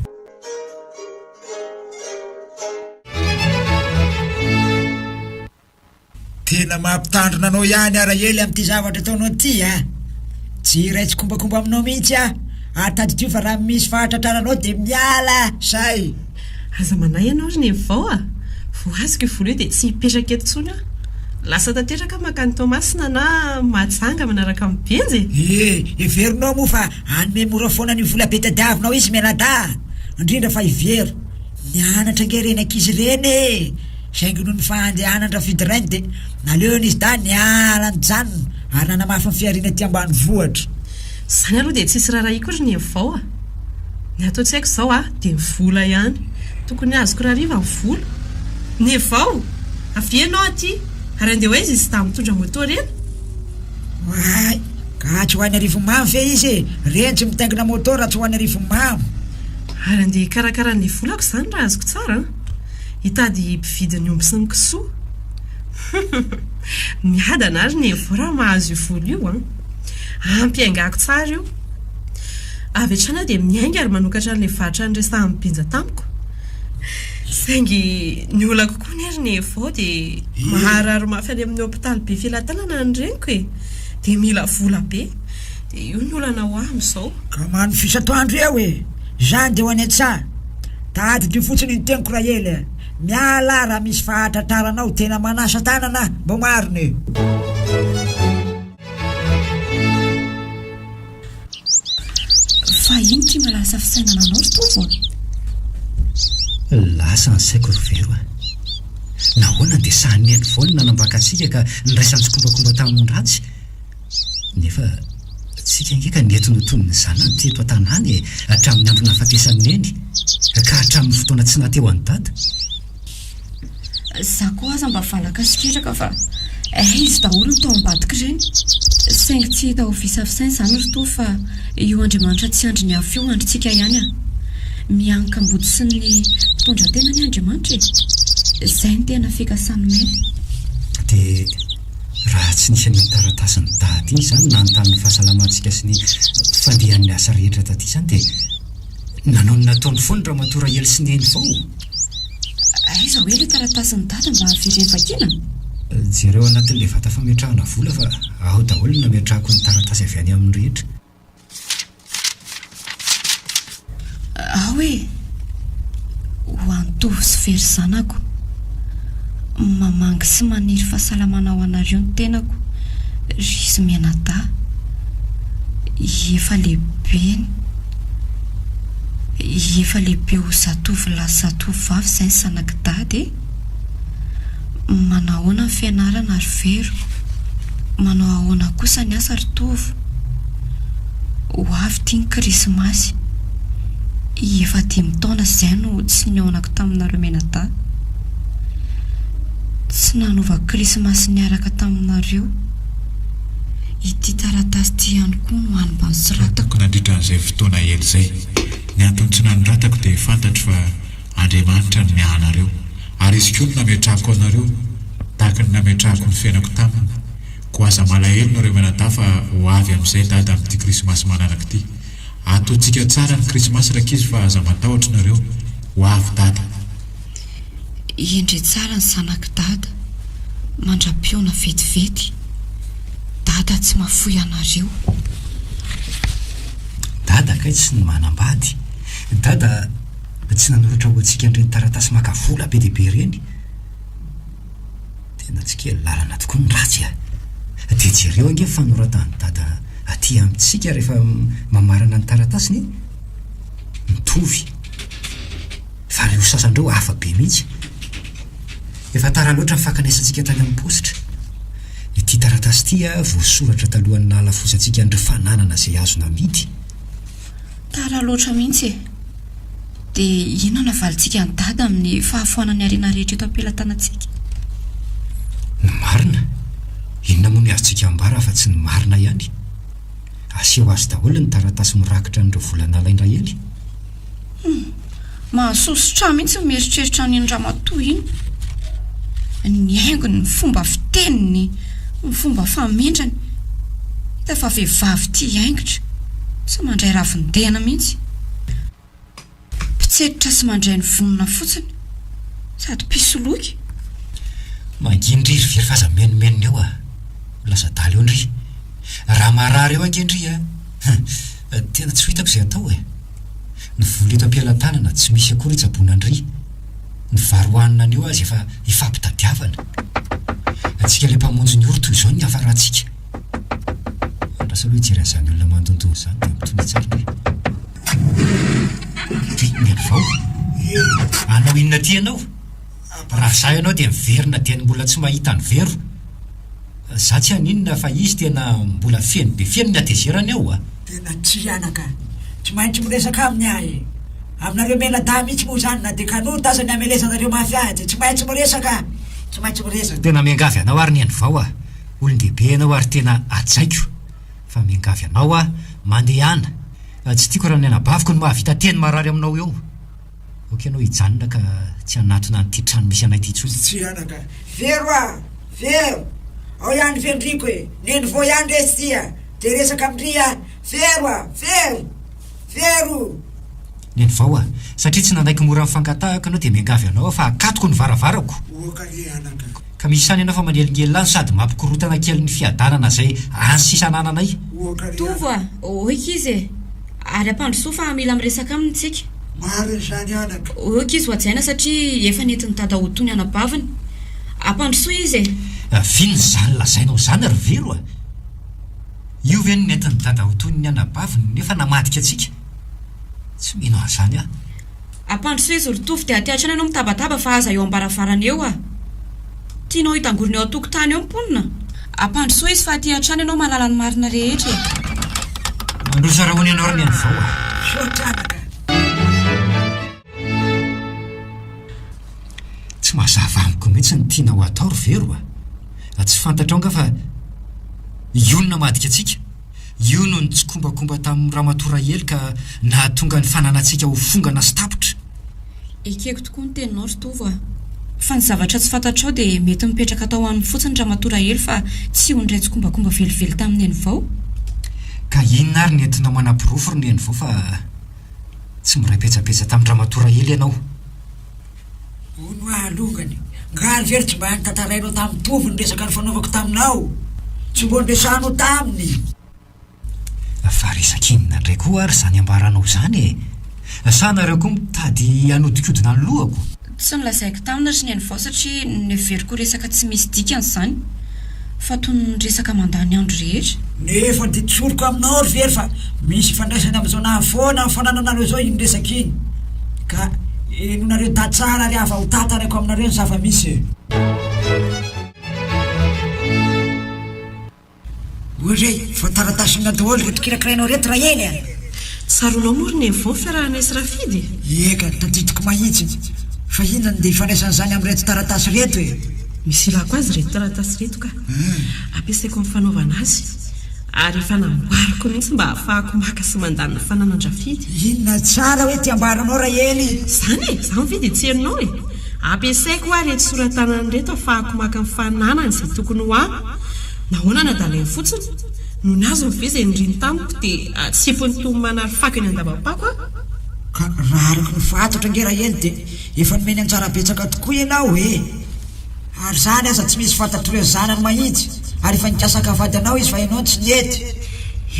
Tena mampitandrina anao ihany aho Rahely amin'ity zavatra ataonao ity a! Tsy hiray tsikombakomba aminao mihitsy aho ary tadidio fa raha misy fahatratraranao dia miala zay! Aza manahy ianao ry Nevao a! Vao azoko io vola io dia tsy hipetraka eto intsony aho. Lasa tanteraka aho mankany Toamasina na Mahajanga manaraka amin'i Benja e! Eh! Heverinao moa fa hanome mora foana an'io vola be tadiavinao izy mianadahy? Indrindra fa i Vero. Nianatra ange ireny ankizy ireny e! Saingy noho ny fahandehanan-dRafidirainy dia naleony izy dahy niala nijanona ary nanamafy ny fihariana aty ambanivohitra. Izany aloha dia tsisy raharahiako ry Nevao a! Ny ato an-tsaiko izao a, dia ny vola ihany. Tokony azoko rahariva ny vola. Nevao! Avia ianao aty! Ary andeha ho aiza izy dahy mitondra moto ireny? Oay! Ka tsy ho any Arivonimamo ve izy e? Reny tsy mitaingina moto raha tsy ho any Arivonimamo. Ary andeha hikarakara ny volako izany raha azoko tsara an! Hitady mpividy ny omby sy ny kisoa. Humm! Miadana ary Nevao raha mahazo io vola io an! Ampiaingako tsara io. Avy hatrany aho dia miainga ary manokatra an'ilay varotra niresahan'i Benja tamiko. Saingy ny olako koa anie ry Nehevao dia maharary mafy any amin'ny hopitaly Befelatanana ny reniko e! Dia mila vola be. Dia io ny olana ho ahy amin'izao. Ka manofisa atoandro eo e! Izany dia ho any an-tsaha. Tadidio fotsiny ny teniko Rahely a! Miala aho raha misy fahatratraranao, tena manasa tanana aho, mba marina e! Fa ino ity mahalasa fisainana anao ry Tovo a? Lasa ny saiko ry Vero a! Nahoana dia sahy nihaino vao ny nanambaka antsika ka niraisan-tsikombakomba tamin'ny ratsy? Nefa tsika ange ka nety notonin'ny zanany teto an-tanàna e, hatramin'ny andro nahafatesan'i Neny, ka hatramin'ny fotoana tsy naha-teo an'i Dada. Za koa aza mba valaka sy ketraka fa eh izy daholo no tao ambadik'ireny. Saingy tsy hita ho visavisaina izany ry Tovo fa io Andriamanitra tsy andry ny afo io andrintsika ihany ah. Mianka-mbody sy ny mpitondra tena anie Andriamanitra e. Izay no tena fikasan'i Mère. Dia raha tsy nisy an'iny taratasin'i Dada iny izany nanontany ny fahasalamantsika sy ny fandehan'ny asa rehetra taty izany dia Nanao ny nataony foana Ramatoa Rahely sy Neny vao. Aiza hoe ilay taratasin'i Dada mba avereno vakiana? Jereo anatin'ilay vata fametrahana vola fa ao daholo no nametrahako ny taratasy avy any aminy rehetra. Ao e! Ho an'i Tovo sy Fery zanako. Mamangy sy maniry fahasalamana ho anareo ny tenako ry izy mianadahy. Efa lehibe ny Efa lehibe ho zatovolahy sy zatovovavy izay ny zanak'i Dada e! Manahoana ny fianarana ry Vero? Manao ahoana kosa ny asa ry Tovo? Ho avy ity ny krismasy. Efa dimy taona izay no tsy nihaonako taminareo mianadahy. Tsy nanova krismasy niaraka taminareo. Ity taratasy ity ihany koa no hany mba nosoratako. Nandritra an'izay fotoana ela izay. Ny antony tsy nanoratako dia fantatro fa Andriamanitra no miahy anareo, ary Izy koa no nametrahako anareo, tahaka ny nametrahako ny fiainako taminy. Koa aza malahelo nareo mianadahy fa ho avy amin'izay Dada amin'ity krismasy manaraka ity. Ataontsika tsara ny krismasy rankizy fa aza matahotra nareo, ho avy Dada. Hendre tsara ny zanak'i Dada, mandra-pihaona vetivety. Dada tsy mahafoy anareo. Dada kay tsy ny manambady. Dada tsy nanoratra ho antsika an'ireny taratasy maka vola be dia be ireny. Tena tsy kely lalana tokoa ny ratsy a! Dia jereo ange ny fanoratan'i Dada aty amintsika rehefa mamarana ny taratasiny e! Mitovy. Fa ireo sasany ireo hafa be mihitsy. Efa tara loatra ny fankanesantsika tany amin'ny paositra. Ity taratasy ity voasoratra talohan'ny nahalafosantsika an'ireo fananana izay azo namidy. Tara loatra mihitsy e! Dia inona no havalintsika an'i Dada amin'ny fahafoanan'ny harena rehetra eto am-pelatanantsika? Ny marina? Inona moa ny azontsika ambara afa-tsy ny marina ihany? Aseho azy daholo ny taratasy mirakitra an'ireo vola nalain-dRahely. Hum! Mahasosotra ahy mihitsy ny mieritreritra an'iny ramatoa iny. Ny haingony, ny fomba fiteniny, ny fomba famendrany. Hita fa vehivavy tia haingotra. Tsy mandray ravin-dena mihitsy. Mpitsetra sy mandray ny vonona fotsiny. Sady mpisoloky. Manginy ndry ry very f'aza mimenomenona eo a! Ho lasa adala eo ndry. Raha marary eo ange ndry a! Hum! Tena tsy ho hitako izay atao e! Ny vola eto am-pelatanana tsy misy akory hitsaboana an-dry. Ny vary hohanina anio aza efa ifampitadiavana. Antsika ilay mpamonjy ny ory toy izao ny niafarantsika. Andraso aloha hijery an'izany olona mandondona izany dia mitonia tsara ndry. Ndry, Mialivao. Hanao inona aty ianao? Raha izaho ianao dia miverina dieny mbola tsy mahita an'i Vero. Za tsy haninona fa izy tena mbola feno be feno ny hatezerany ao a! Tena tsy anaka. Tsy maintsy miresaka aminy aho e! Aminareo mianadahy mihitsy moa izany na dia kanota aza ny hamelezanareo mafy ahy dia tsy maintsy miresaka aho! Tsy maintsy miresaka. Tena miangavy anao ary Nianivao a! Olon-dehibe ianao ary tena hajaiko fa miangavy anao aho mandehana! Tsy tiako raha ny anabaviko no mahavita teny marary aminao eo! Ok ianao hijanona ka tsy hanatona an'ity trano misy anay ity intsony. Tsy anaka. Vero a! Vero! Ao ihany ve ndriko e! Neny vao ihany re tsy a! Te hiresaka amin-dry aho. Vero a! Vero! Vero! Nenivao a! Satria tsy nanaiky mora nifangatahako ianao dia miangavy anao aho fa akatoko ny varavarako. Oka re anaka. Ka misy ihany ianao fa manelingelina any sady mampikorotana kely ny fiadanana izay any sisa anananay. Oka re Tovo anaka. a! Oka izy e! Ary ampandrosoa fa mila miresaka aminy tsika. Marina izany anaka. Oka izy ho hajaina satria efa nentin'i dada ho toy ny anabaviny. Ampandrosoa izy e! V'inona izany lazainao izany ry Vero a! Io ve no nentin'i dada ho toy ny anabaviny nefa namadika antsika? Tsy mino an'izany aho. Ampandrosoa izy ry Tovo dia aty hatrany ianao mitabataba fa aza eo am-baravarana eo ah! Tianao hitangorona eo an-tokotany eo ny mponina? Ampandrosoa izy fa aty hatrany ianao mahalala ny marina rehetra e! Mandroso rahona ianao ry Nenivao a! Misaotra anaka. Tsy mazava amiko mihitsy ny tianao hatao ry Vero a! Tsy fantatrao angaha fa io no namadika antsika? Io no nitsikombakomba tamin'i Ramatoa Rahely ka nahatonga ny fananantsika ho fongana sy tapitra. Ekeko tokoa ny teninao ry Tovo a! Fa ny zavatra tsy fantatrao dia mety nipetraka tao aminy fotsiny Ramatoa Rahely fa tsy ho niray tsikombakomba velively tamin'i Nenivao. Ka inona ary ny entinao manaporofo ry Nenivao fa tsy miray petsapetsa tamin-dRamatoa Rahely ianao? Hono hoa alongany, nga ry very tsy mba notantarainao tamin'i Tovo ny resaka nifanaovako taminao? Tsy mbo niresahanao taminy? Fa resaka inona indray koa ary izany ambaranao izany e? Sa nareo koa mitady hanodinkodina ny lohako? Tsy nolazaiko taminy ry Nenivao satria noheveriko ho resaka tsy misy dikany izany, fa toy ny resaka mandany andro rehetra. Nefa dia tsoriko aminao ry Very fa misy ifandraisany amin'izao nahafoana ny fanananareo izao iny resaka iny. Ka henonareo ta tsara ary aho fa ho tantaraiko aminareo ny zava-misy e. Ory e, voataratasina daholo ireto kirakirainao ireto Rahely a! Tsaroanao moa ry Nevo ny fiarahanay sy Rafidy e? Eka, tadidiko mahitsy. Fa inona no dia ifandraisan'izany amin'ireto taratasy ireto e? Misy ilako azy ireto taratasy ireto ka. Ampiasaiko amin'ny fanaovana azy. Ary efa namboariko mihitsy mba hahafahako maka sy mandany ny fananan-dRafidy. Inona tsara hoe ity ambaranao Rahely? Izany e! Izany ve dia tsy henonao e? Ampiasaiko hoa ireto sora-tanana ireto hahafahako maka ny fananany izay tokony ho ahy. Nahoana nadalainy fotsiny? Nony azony ve izay niriny tamiko dia atsipiny toy ny manary fako eny an-dabam-pako aho? Ka raha araka ny fantatra ange Rahely dia efa nomeny anjara betsaka tokoa ianao e! Ary izany aza tsy misy fantatr'ireo zanany mahitsy ary efa nikasa haka vady anao izy fa ianao no tsy nety.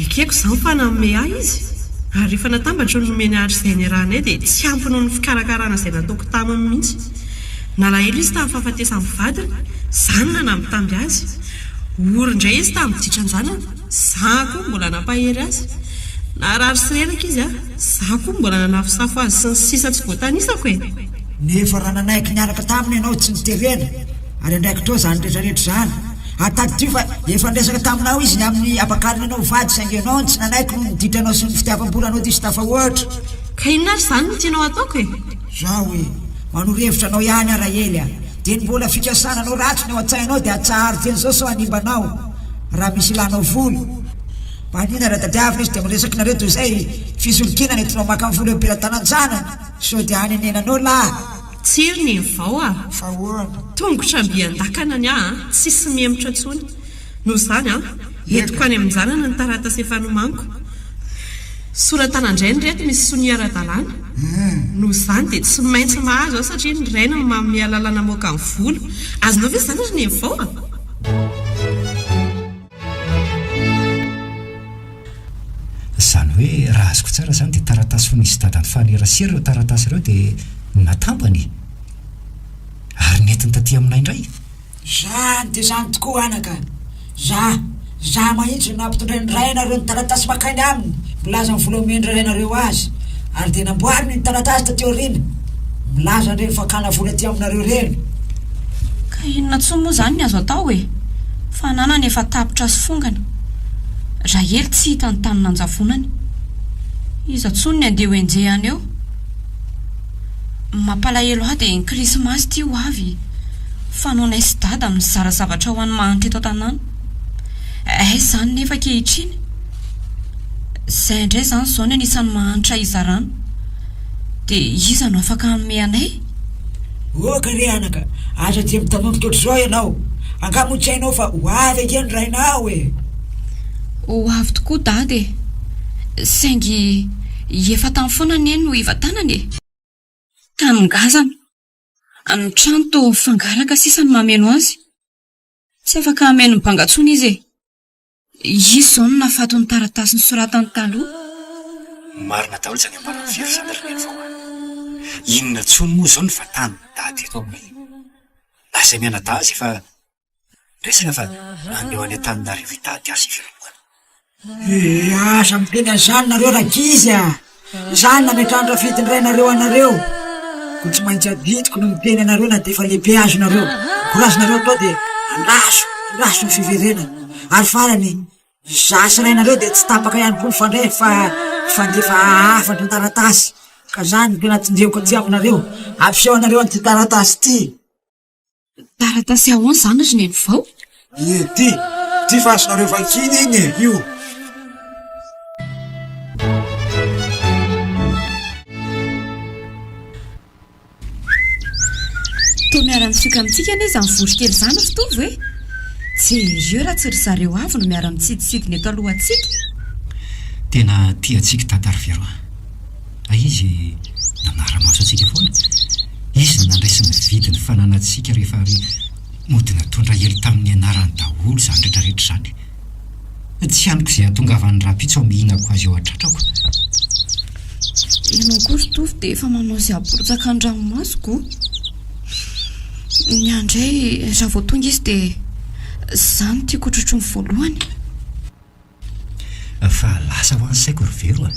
Ekeko izany fa nanome ahy izy ary rehefa natambatro ny nomeny ahy izay niarahanay dia tsy ampy noho ny fikarakarana izay nataoko taminy mihitsy. Nalahelo izy tamin'ny fahafatesan'ny vadiny, izaho no nanambitamby azy. Ory indray izy tamin'ny ditran-janany, izaho koa mbola nampahery azy. Narary sy reraka izy, izaho koa mbola nanafosafo azy sy ny sisa tsy voatanisako e! Nefa raha nanaiky niaraka taminy ianao tsy niterena, ary andraikitrao izany rehetra rehetra izany. Ary tadidio fa efa niresaka taminao izy ny amin'ny hampakarina anao ho vady saingy ianao no tsy nanaiky noho ny ditranao sy ny fitiavam-bolanao diso tafahoatra. Ka inona ary izany no tianao hataoko e? Zao e! Manoro hevitra anao ihany aho Rahely a! Dia ny mbola fikasana anao ratsy ny ao an-tsainao dia atsaharo dieny izao sao hanimba anao raha misy ilanao vola. Maninona raha tadiavina izy dia miresaka nareo toy izay fisolokiana ny entinao maka ny vola eo am-pelatanan-janany sao dia hanenenanao lahy. Tsia ry Nivao a! Fa ahoana? Tongotra mby an-dakana ny ahy an! Tsisy mihemotra intsony. Noho izany an, entiko any amin-janany ny taratasy efa nomaniko. Soratana-drainy ireto misy sonia ara-dalàna. Noho izany dia tsy maintsy mahazo aho satria ny rainy no manome alalana hamoaka ny vola. Azonao ve izany ry Nivao a? Izany hoe raha azoko tsara izany dia taratasy fony izy dada nifanerasera ireo taratasy ireo dia natambany e! Ary nentiny taty aminay indray. Zany dia zany tokoa anaka. Za, za mahintsy no nampitondrain'ny rainareo ny taratasy makany aminy milaza ny vola omen'ny rainareo azy. Ary dia namboariny ny taratasy taty aoriana milaza an'ireny fakana vola aty aminareo ireny. Ka inona intsony moa izany ny azo atao e? Fananana efa tapitra sy fongana. Rahely tsy hita ny tany nanjavonany. Iza intsony ny andeha ho enjehana eo? Ny mampalahelo ahy dia ny krismasy ity ho avy. Fanaonay sy dada mizara zavatra ho an'ny mahantra eto an-tanàna. Aiza izany nefa ankehitriny? Izay indray izany izao ny anisan'ny mahantra hizarana. Dia iza no afaka hanome anay? Oka re anaka, aza dia mitanondrika ohatr'izao ianao. Angaha moa tsy hainao fa ho avy ange ny rainao e! Ho avy tokoa Dada e! Saingy efa tany foana anie no hivantanana e! Tany ngazana. Ny trano toa fangaraka sisa no mameno azy. Tsy afaka hameno ny banga intsony izy e! Izy izao no nahafaty ny taratasy nosoratany taloha. Marina daholo izany ambaran'i Vero izany ry Neny vao a! Inona intsony moa izao ny vatan'i Dada eto aminay? Lasa mianadahy azy efa resaka fa handeha ho any Antananarivo hitady asa ivelomana. Eh, aza miteny an'izany nareo rankizy a! Izany nametrahan-dRafidy ny rainareo anareo. Koa tsy maintsy adidiko no miteny anareo na dia efa lehibe aza nareo. Koa raha azonareo atao dia andraso, andraso ny fiverenany. Ary farany, izaho sy rainareo dia tsy tapaka ihany koa mifandray fa mifandefa hafatra an-taratasy. Ka izany no tena tsindriako aty aminareo. Ampiseho anareo an'ity taratasy ity. Taratasy ahoana izany ry Neny vao? Ie, ty! Ty fa azonareo vakiana iny e! Io! Toa miara-misioka amintsika anie izany voronkely izany ry Tovo e! Jereo raha tsy ry zareo avy no miara-mitsiditsidina eto alohantsika. Tena tia antsika i Dada ry Vero a! Fa izy nanara-maso antsika foana. Izy no nandray sy nividy ny fananantsika rehefa ary mody natondra elo tamin'ny anarany daholo izany rehetra rehetra izany. Tsy haniko izay hahatongavan'ny rahampitso hamihinako azy eo an-tratrako. Ianao koa ry Tovo dia efa manao izay hampirotsaky ny ranomasoko. Ny ahy indray raha vao tonga izy dia izaho no tiako hotrotroiny voalohany. Fa lasa hoa ny saiko ry Vero a!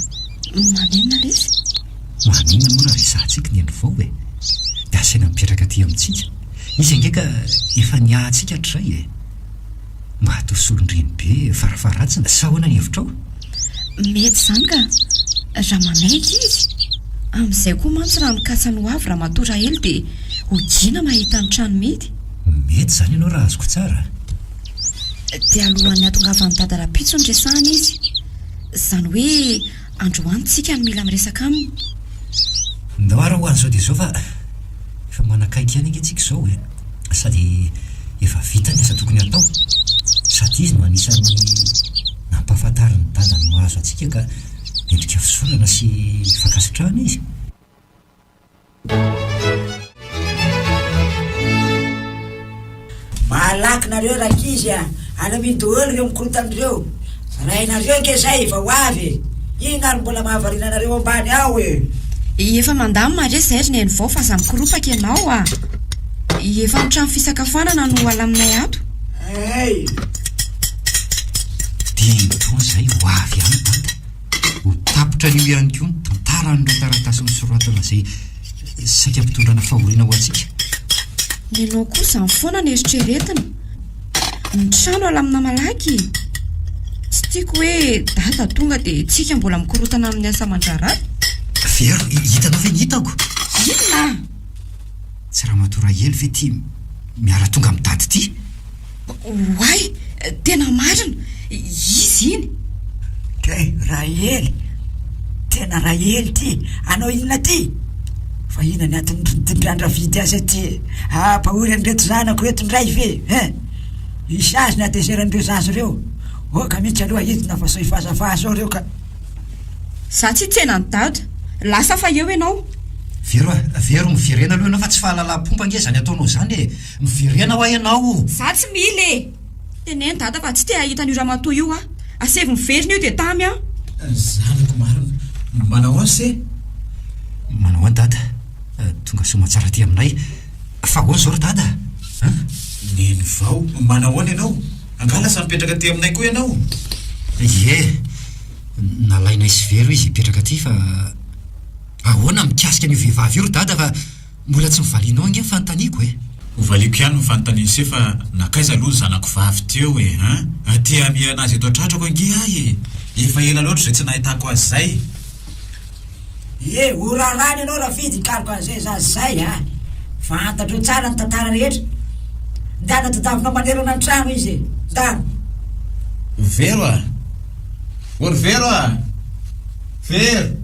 Maninona lesy? Maninona moa raha resahantsika ny andro vao e? Dia asaina mipetraka aty amintsika. Izy ange ka efa niahy antsika hatrizay e! Mba atao solon-drenibe farafaharatsiny, sa ahoana ny hevitrao? Mety izany ka! Raha manaiky izy. Amin'izay koa mantsy raha mikasa ny ho avy Ramatoa Rahely dia ho gina mahita ny trano mihidy. Mety izany ianao raha azoko tsara. Dia alohan'ny hatongavan'i Dada rahampitso no resahana izy. Izany hoe androany tsika no mila miresaka aminy. Ndao ary ho any izao dia izao fa efa manakaiky ihany ange tsika izao e. Sady efa vita ny asa tokony hatao. Sady izy no anisan'ny nampahafantarin'i Dada ny mahazo antsika ka mendrika fisaorana sy fankasitrahana izy. Malaky nareo rankizy a! Alamino daholo ireo mikorontana ireo! Zarainareo ange zay vao avy e! Inona ary mbola mahavariana anareo ambany ao e! Efa mandamina re zay ry Neny vao fa aza mikoropaka ianao a! Efa ny trano fisakafoanana no alaminay ato. Hay! Dimy taona izay ho avy ihany Dada. Ho tapitra anio ihany koa ny tantaran'ireo taratasy nosoratana izay saika hampitondrana fahoriana ho antsika. Nenao koa izany foana no eritreretina. Ny trano alamina malaky e! Tsy tiako hoe dada tonga dia tsika mbola mikorontana amin'ny asa aman-draharaha. Vero, hitanao ve ny hitako? Inona? Tsy ramatoa Rahely ve ity miara-tonga amin'i dada ity? Oay! Tena marina! Izy iny! Kay Rahely! Tena Rahely ity! Hanao inona aty? Fa inona ny antony nitondran-dRavidy azy aty e? Hampahory an'ireto zanako ireto indray ve hein? Hisy azy ny hatezeran'ireo zaza ireo. Oka mihitsy aloha hidina fa sao hivaza-vaza ao ireo ka. Za tsy hitsena an'i Dada. Lasa fa eo ianao. Vero a! Vero, miverena aloha ianao fa tsy fahalalam-pomba ange izany ataonao izany e! Miverena hoa ianao o! Za tsy mila e! Teneno Dada fa tsy te hahita an'io ramatoa io aho. Asaivo miverina io dia tamy an! Zanako marina. Manao ahoana se? Manao ahoana Dada? Tonga soa aman-tsara aty aminay. Fa ahoana izao ry Dada an? Neny vao. Manao ahoana ianao? Angaha lasa mipetraka aty aminay koa ianao? Ie. Nalainay sy Vero izy hipetraka aty fa ahoana mikasika an'io vehivavy io ry Dada fa Mbola tsy novalianao ange ny fanontaniako e! Hovaliako ihany ny fanontanian'i se fa nankaiza aloha ny zanako vavy teo e! An! Aty hamihana azy eto an-tratrako ange ahy e! Efa ela loatra izay tsy nahitako azy izay. Ie, ho raràna ianao Rafidy hikaroka an'izay zaza izay a! Fantatrao tsara ny tantara rehetra. Ndana tadiavinao manerana ny trano izy e! Ndana! Vero a! Ô ry Vero a! Vero!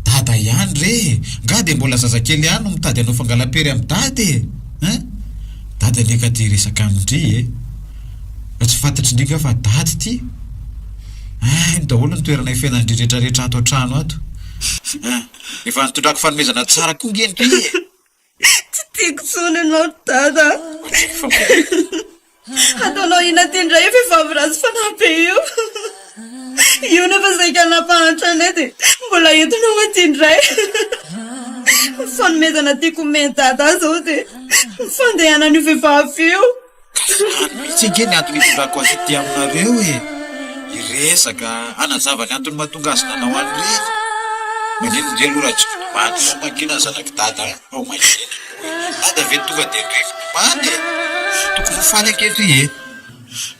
Dada ihany re e! Nga dia mbola zazakely ihany no mitady hanao fangalam-pery amin'i Dada e! Hein? Dada anie ka te hiresaka amin-dry e! Fa tsy fantatry ndry nga fa Dada ity? Hainy daholo ny toerana ifenan'dry retraretra ato an-trano ato. Efa nitondrako fanomezana tsara koa nge ndry e! Tsy tiako intsony ianao ry dada a! Ataonao inona aty indray io vehivavy ratsy fanahy be io? Io nefa saika nampahantra anay dia mbola entinao aty indray. Ny fanomezana tiako omen'i dada ahy izao dia ny fandehanan'io vehivavy io. Ka izany mihitsy ange ny antony itondrako azy ity aminareo e! Hiresaka, hanazava ny antony mahatonga azy nanao an'ireny. Maninona indray aloha raha tsy mitomany ao mangina ny zanak'i Dada a! Ao mangina aloha e! Dada ve tonga dia ndry mitomany e! Tokony ho faly ange ndry e!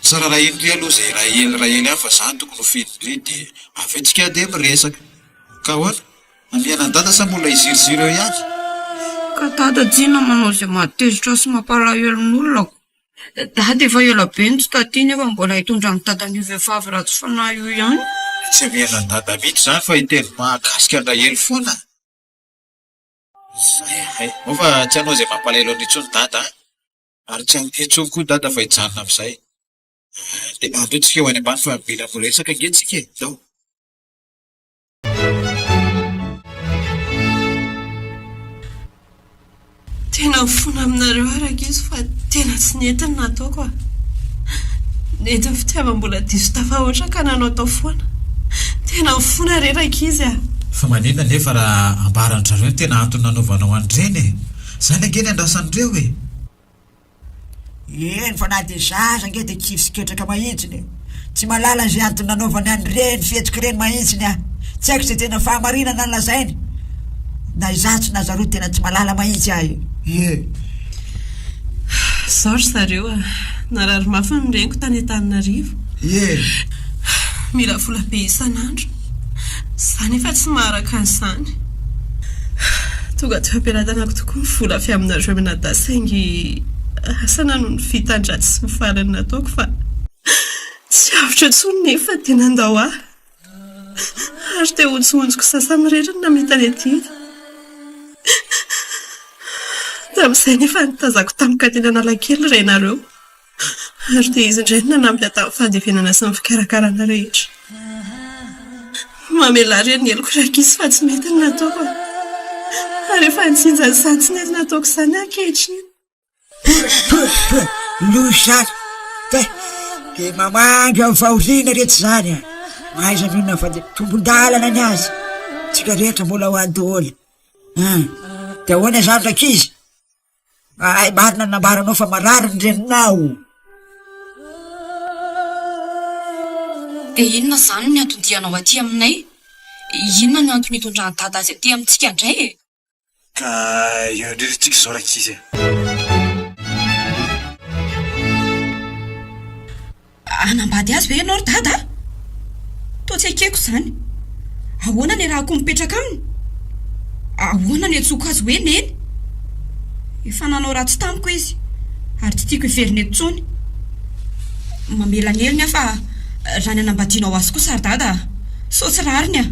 Tsy raharahian'ndry aloha izay Rahely Rahely any fa za no tokony ho fidin-dry dia avy eo tsika dia miresaka. Ka ahoana? Hamehana an'i Dada sa mbola hiziriziry eo ihany? Ka Dada tsinona manao izay mahatezitra sy mampalahelo ny olona ko. Dada efa ela be no tsy taty nefa mbola hitondra an'i Dada an'io vehivavy ratsy fanahy io ihany. Tsy hamehana an'i Dada mihitsy izany fa hiteny mahakasika an-dRahely foana. Zay hay. Moa fa tsy hanao izay mampalahelo an'i intsony Dada an! Ary tsy handeha intsony koa Dada fa hijanona amin'izay. Dia andao tsika ho any ambany fa mila miresaka ange tsika e! Ndao. Tena mifona aminareo aho rankizy fa tena tsy nety ny nataoko a! Nety ny fitiavam-bola diso tafahoatra ka nanaotao foana. Tena mifona re rankizy a! Fa maninona anefa raha ambaran-dry zareo ny tena antony nanaovanao an'ireny e? Izany ange ny andrasan'ireo e! Eny fa na dia zaza ange dia kivy sy ketraka mahitsiny e! Tsy mahalala izay antony nanaovany an'ireny fihetsika ireny mahitsiny aho. Tsy haiko izay tena fahamarinana ny lazainy. Na izaho tsy na zareo tena tsy mahalala mahitsy aho e! Ie. Izao ry zareo a! Narary mafy ny reniko tany Antananarivo. Ie. Mila vola be isan'andro. Izaho nefa tsy maharaka an'izany. Tonga teo am-pelatanako tokoa ny vola avy aminareo mianadahy saingy asa na noho ny vitan-dratsy sy ny farany nataoko fa tsy avotra intsony nefa dia nandao ahy. Ary dia honjohonjoko izaho samirery ny namita ny adidy. Tamin'izay nefa nitazako tampoka teny Analakely ry renareo. Ary dia izy indray no nanampy ahy tamin'ny fandevenana sy ny fikarakarana rehetra. Mamelà re ny heloko rankizy fa tsy mety ny nataoko a! Ary efa nijinja an'izany tsy nety nataoko izany aho ankehitriny. Peuh! Loza izany! Te! Dia mamangy amin'ny fahoriana re tsy izany a! Mahaiza mionona fa dia tombon-dalana ny azy! Tsika rehetra mbola ho any daholo! Hum! Dia ahoana izany rankizy? Hay marina ny nambaranao fa marary ny reninao. Dia inona izany ny anton-dianao aty aminay? Inona no antony itondran'i Dada azy aty amintsika indray e? Ka eo indrindra tsika izao rankizy a! Hanambady azy ve ianao ry dada a? Toa tsy ekeko izany. Ahoana ny iarahako mipetraka aminy? Ahoana no iantsoako azy hoe neny? Efa nanao ratsy tamiko izy ary tsy tiako hiverina eto intsony. Mamela ny helony aho fa raha ny hanambadianao azy kosa ry dada a, sao tsy rariny a!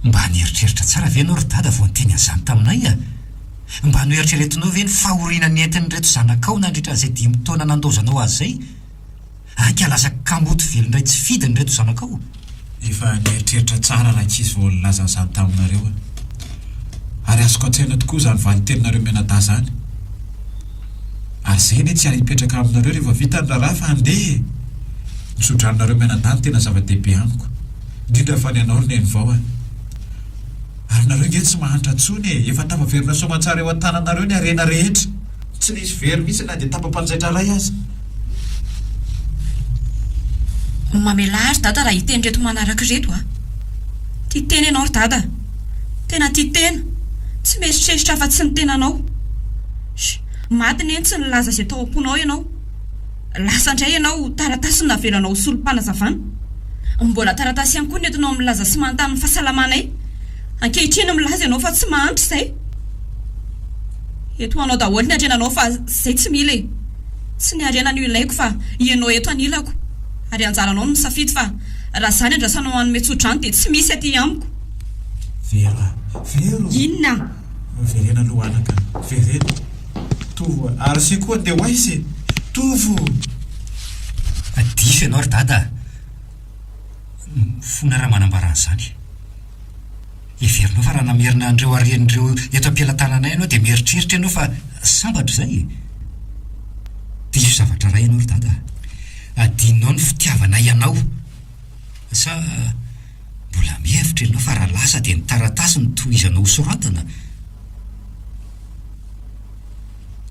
Mba nieritreritra tsara ve ianao ry dada vao niteny an'izany taminay a? Mba noeritreretinao ve ny fahoriana nentin'ireto zanakao nandritra an'izay dimy taona nandaozanao azy izay? Aika lasa kamboty velon-dray tsy fidiny ireto zanakao. Efa nieritreritra tsara rankizy vao nilaza an'izany taminareo aho. Ary azoko an-tsaina tokoa izany valin-teninareo mianadahy izany. Ary izay anie tsy hipetraka aminareo rehefa vita ny raharaha fa handeha e! Ny tso-dranonareo mianadahy no tena zava-dehibe amiko. Indrindra fa ny anao ry Nenivao a! Ary nareo nge tsy mahantra tsony e, efa tafaverina soamantsara eo an-tananareo ny harena rehetra. Tsy nisy very mihitsy na dia tapa-panjaitra iray aza. Mamelà ahy ry dada raha hiteny ireto manaraka ireto a! Tia tena ianao ry dada! Tena tia tena! Tsy mieritreritra afa-tsy ny tenanao! Sh! Maty neny tsy nilaza izay tao am-ponao ianao! Lasa indray ianao, taratasy no navelanao ho solom-panazavana. Mbola taratasy ihany koa no entinao milaza sy manontany ny fahasalamanay. Ankehitriny milaza ianao fa tsy mahantra izay. Eto ho anao daholo ny harenanao fa izay tsy mila e. Tsy ny harena no ilaiko fa ianao eto anilako. Ary anjaranao no misafidy fa raha izany andrasanao hanome tso-drano dia tsy misy aty amiko. Vero a! Vero! Inona? Miverena aloha anaka, miverena. Tovo a! Ary se koa andeha ho aiza e? Tovo! Diso ianao ry Dada a! Mifona raha manambara an'izany. Heverinao fa raha namerina an'ireo harena ireo eto am-pelatananay ianao dia mieritreritra ianao fa sambatra izay e? Diso zavatra iray ianao ry Dada a! Adinonao ny fitiavanay anao. Sa mbola mihevitra ianao fa raha lasa dia ny taratasy no tohizanao hosoratana?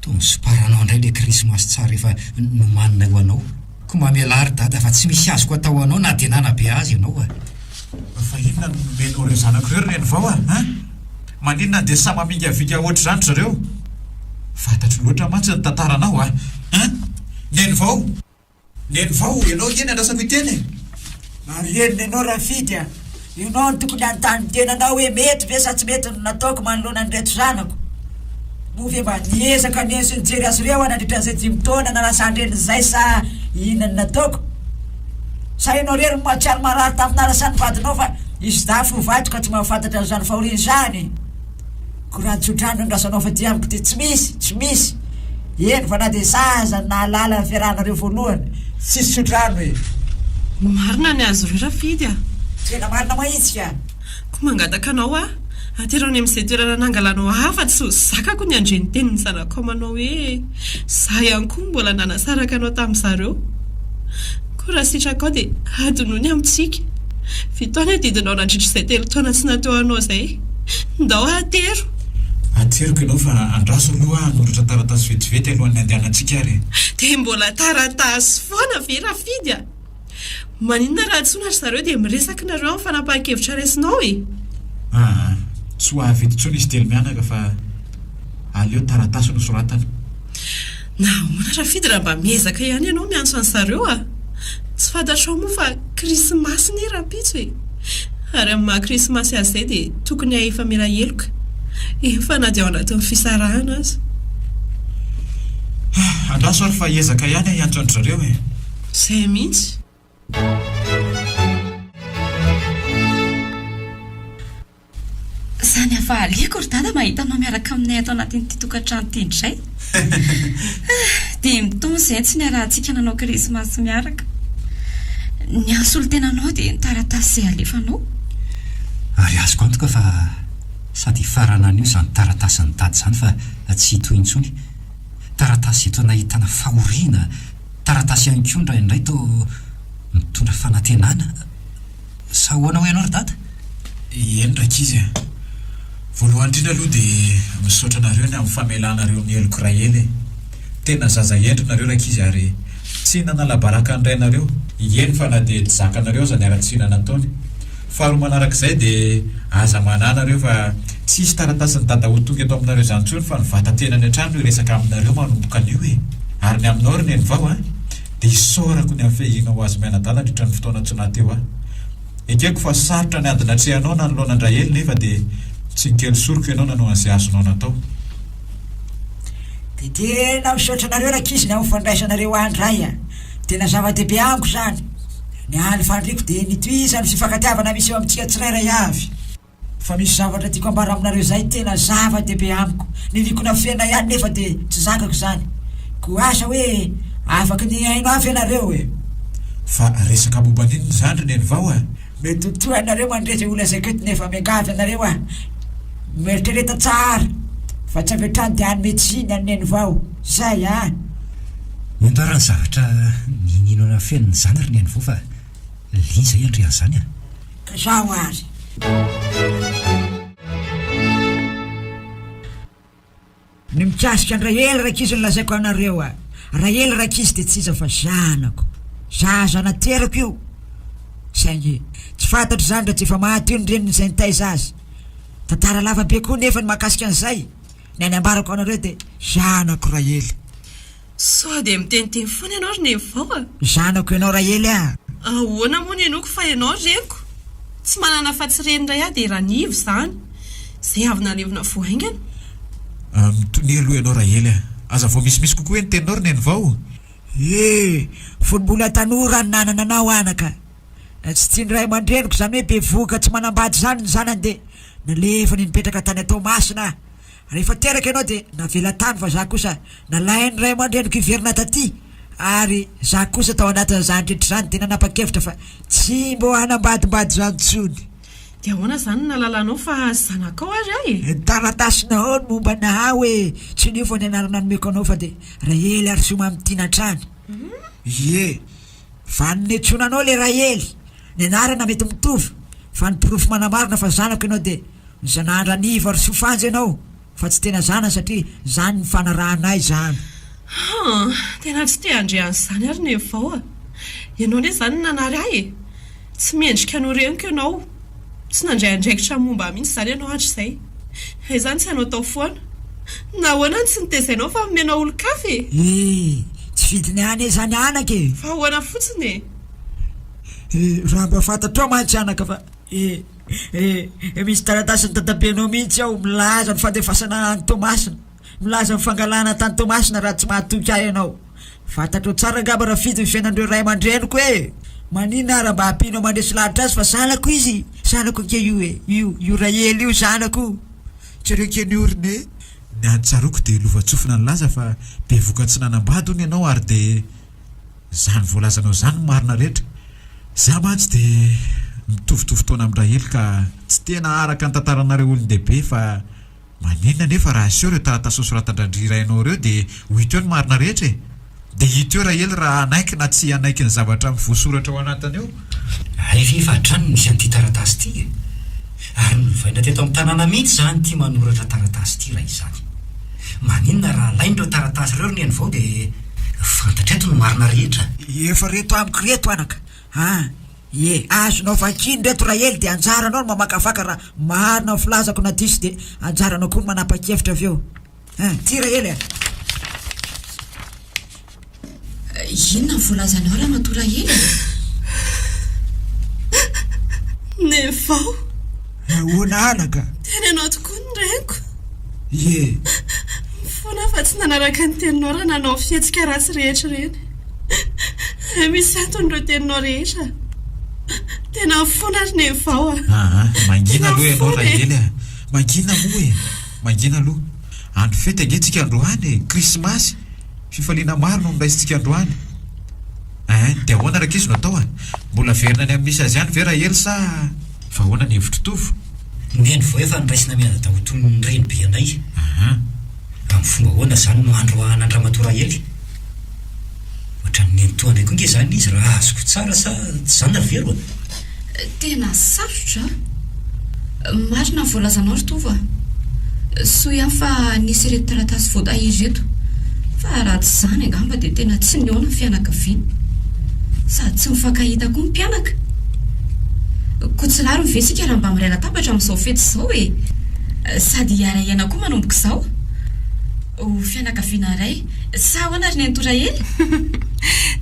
Toa nisomparanao indray ilay krismasy tsara efa nomaninay ho anao. Koa mamelà ry dada fa tsy misy azoko atao anao na dia nanabe azy ianao a! Fa inona no nomenao ireo zanako ireo ry Renivao a! An! Maninona dia samy mamingavinga ohatr'izany ry zareo? Fantatro loatra mantsy ny tantaranao a! An! Nenivao! Neny vao, ianao ange ny andrasako hiteny e! Marenina ianao Rafidy a! Ianao no tokony hanontany ny tenanao hoe mety ve sa tsy mety ny nataoko manoloana an'ireto zanako? Moa ve mba niezaka nihaino sy nijery azy ireo aho nandritra an'izay dimy taona nalasan-dreniny izay sa inona no nataoko? Sa ianao irery no mahatsiaro marary tamin'ny nalasan'ny vadinao fa izy dafy ho vadiko ka tsy mahafantatra an'izany fahoriana izany? Koa raha ny tsodrano no andrasanao fa aty amiko dia tsy misy, tsy misy. Eny fa na dia za aza no nahalala ny fiarahanareo voalohany, tsisy tsodrano e! Marina ny azy ireo Rafidy a! Tena marina mahitsy ka! Koa mangataka anao aho, atero any amin'izay toerana nangalanao ahy fa tsy ho zakako ny handre ny tenin'ny zanakao manao hoe izaho ihany koa no mbola nanasaraka anao tamin'izareo. Koa raha sitrakao dia hadinoy ny amintsika. Vitao ny adidinao nandritra izay telo taona tsy nateo anao izay. Ndao atero. Ateriko ianao fa andraso aloha aho hanoratra taratasy vetivety alohan'ny handehanantsika ary e. Dia mbola taratasy foana ve Rafidy a? Maninona raha antsoina ry zareo dia miresaka nareo amin'ny fanapahan-kevitra raisinao e? Aa, tsy ho avy eto intsony izy telo mianaka fa aleo taratasy no soratana. Nahoana Rafidy raha mba miezaka ihany ianao miantso an zareo a? Tsy fantatrao moa fa krismasy ne rahampitso e! Ary amin'ny maha krismasy azy izay dia tokony hahefa mila heloka, eny fa na dia ao anatin'ny fisarahana aza. Andraso ary fa hiezaka ihany aho hiantso an-dry zareo e! Izay mihitsy. Izany hafaliako ry dada mahita anao miaraka aminay ato anatin'ity tokantrano ity indray. Dimy taona izay tsy niarahantsika nanao krismasy miaraka. Ny ahy solontenanao dia ny taratasy izay alefanao. Ary azoko antoka fa sady hifarana anio izany taratasin'i dada izany fa tsy hitohy intsony. Taratasy izay toa nahitana fahoriana, taratasy ihany koa indraindray toa mitondra fanantenana. Sa ahoana hoy ianao ry dada? Eny rankizy a! Voalohany indrindra aloha dia misaotra anareo ny amin'ny famelanareo ny heloko Rahely e! Tena zaza hendry nareo rankizy ary tsy nanala baraka ny rainareo, eny fa na dia tsy zakanareo aza ny haratsiana nataony. Faharoa manarak'izay dia aza manahy nareo fa tsy hisy taratasin'i dada ho tonga eto aminareo izany intsony fa ny vatan-tenany hatrany no hiresaka aminareo manomboka anio e! Ary ny aminao ry nenivao a! Dia isaorako ny amin'ny fiahianao azy mianadahy nandritra ny fotoana tsy nahateo ahy. Ekeko fa sarotra ny ady natrehanao nanoloana an-dRahely nefa dia tsy nikely soroka ianao nanao an'izay azonao natao. Dia tena misaotra anareo rankizy ny amin'ny fandraisanareo ahy indray a! Tena zava-dehibe amiko izany. Ny hany faniriako dia ny hitohizan'ny fifankatiavana misy eo amintsika tsirairay avy. Fa misy zavatra tiako ambara aminareo izay tena zava-dehibe amiko. Niriako nafenina ihany nefa dia tsy zakako izany. Koa asa hoe afaky ny hihaino ahy ve nareo e? Fa resaka momba an'inona izany ry Nenivao a? Mety ho toa anareo mandre izay holazaiko eto nefa miangavy anareo aho, mieritrereta tsara fa tsy avy hatrany dia hanome tsiny an'i Nenivao. Izay a! Ento ary ny zavatra ninianao nafenina izany ry Nenivao fa liana izay handre an'izany a! Ka zaho ary. Ny mikasika an-dRahely rankizy no lazaiko anareo a! Rahely rankizy dia tsy iza fa zanako. Zaza naterako io. Saingy tsy fantatro izany raha tsy efa maty io ny reniny izay nitaiza azy. Tantara lava be koa nefa ny mahakasika an'izay. Ny any ambarako anareo dia zanako Rahely. Sao dia miteniteny foana ianao ry Nenivao a! Zanako ianao Rahely a! Ahoana moa ny henoiko fa ianao ry reniko? Tsy manana afa-tsy reny iray aho dia Ranivo izany, izay avy nalevina vao haingana. Mitonia aloha ianao Rahely a! Aza vao misimisy kokoa hoe ny teninao ry Nenivao! Ee, fony mbola tanora no nanana anao anaka. Tsy tian'ny ray aman-dreniko izany hoe bevohoka tsy manambady izany ny zanany dia nalefany nipetraka tany Toamasina aho. Rehefa teraka ianao dia navela tany fa za kosa nalain'ny ray aman-dreniko hiverina taty. Ary za kosa tao anatin'izany rehetra izany dia nanapa-kevitra fa tsy mbô hanambadimbady izany intsony. Dia ahoana izany no nahalalanao fa zanakao ary aho e? Ny taratasinao no momba anah hoe tsy niova ny anarana nomeko anao fa dia Rahely ary soa mamitiana hatrany. Ie, vanona niantsoana anao ilay Rahely. Ny anarana mety mitovy fa ny porofo manamarina fa zanako ianao dia ny zanahan-dRanivo ary soa fanja ianao. Fa tsy tena zanany satria zany nifanarahanay zany. Haa, tena tsy te handre an'izany ary Nevao a! Ianao anie izany no nanary ahy e! Tsy mendrika ny ho reniko ianao. Tsy nandray andraikitra momba ahy mihitsy izany ianao hatrizay. Hay izany tsy hanaotao foana. Nahoana no tsy notezainao fa nomenao olon-kafa e? E! Tsy vidiny ahy anie izany anaka e! Fa ahoana fotsiny e? E! Raha mba fantatrao mantsy anaka fa e! Eh, eh, misy taratasin'ny dadabenao mihitsy ao milaza ny fandefasana any Toamasina, milaza ny fangalana tany Toamasina raha tsy mahatoky ahy ianao. Fantatrao tsara angamba Rafidy ny fiainan'ireo ray aman-dreniko e! Maninona raha mba ampianao mandresy lahatra azy fa zanako izy, zanako ange io e, io, io Rahely io zanako. Jereo kely ny orona e! Ny any tsaroako dia lovantsofina nilaza fa bevoka tsy nanambady hono ianao ary dia. Zany voalazanao zany no marina rehetra. Za mantsy dia mitovitovy taona amin-dRahely ka tsy tena araka ny tantaranareo olon-dehibe fa maninona anefa raha aseho ireo taratasy nosoratan-dRandria rainao ireo dia ho hita eo ny marina rehetra e! Dia hita eo Rahely raha hanaiky na tsy hanaiky ny zavatra voasoratra ao anatiny ao. Hay ve efa hatrany no nisy an'ity taratasy ity e! Ary nolovaina teto amin'ny tanàna mihitsy izany ity manoratra taratasy ity raha izany. Maninona raha alaina ireo taratasy ireo ry Nenivao dia fantatra eto ny marina rehetra? Efa reto amiko reto anaka a! Ie, azonao vakiana ireto Rahely dia anjaranao ny mamakafaka raha marina ny filazako na diso dia anjaranao koa ny manapa-kevitra avy eo. An! Ty Rahely a! Inona no voalazanao ramatoa Rahely e? Nevao. Ahoana anaka? Tena ianao tokoa no reniko. Ie. Mifona aho fa tsy nanaraka ny teninao raha nanao fihetsika ratsy rehetra ireny. Hay misy antony ireo teninao rehetra. Tena mifona ry Nevao a. Aa, mangina aloha ianao Rahely a. Mangina moa e. Mangina aloha. Andro fety ange tsika androany e. Krismasy. Fifaliana maro no noraisintsika androany. Ein, dia ahoana rankizy no atao a? Mbola averina any amin'ny misy azy ihany ve Rahely sa fa ahoana ny hevitr'i Tovo? Neny vao efa noraisina mianadahy ho toy ny renibe anay. Aha. Amin'ny fomba ahoana izany no handroahana an-dRamatoa Rahely? Ohatran'ny nenitoa anay koa ange izany izy raha azoko tsara sa tsy izany ry Vero a? Tena sarotra a! Marina ny voalazanao ry Tovo a! Soa ihany fa nisy ireto taratasy voatahiry ireto fa raha tsy izany angamba dia tena tsy nihaona ny fianakaviana. Sady tsy mifankahita koa ny mpianaka. Koa tsy rariny ve isika raha mba miray latabatra amin'izao fety izao e? Sady hiara-hiaina koa manomboka izao. Ho fianakaviana iray. Sa ahoana ry Nenitoa Rahely?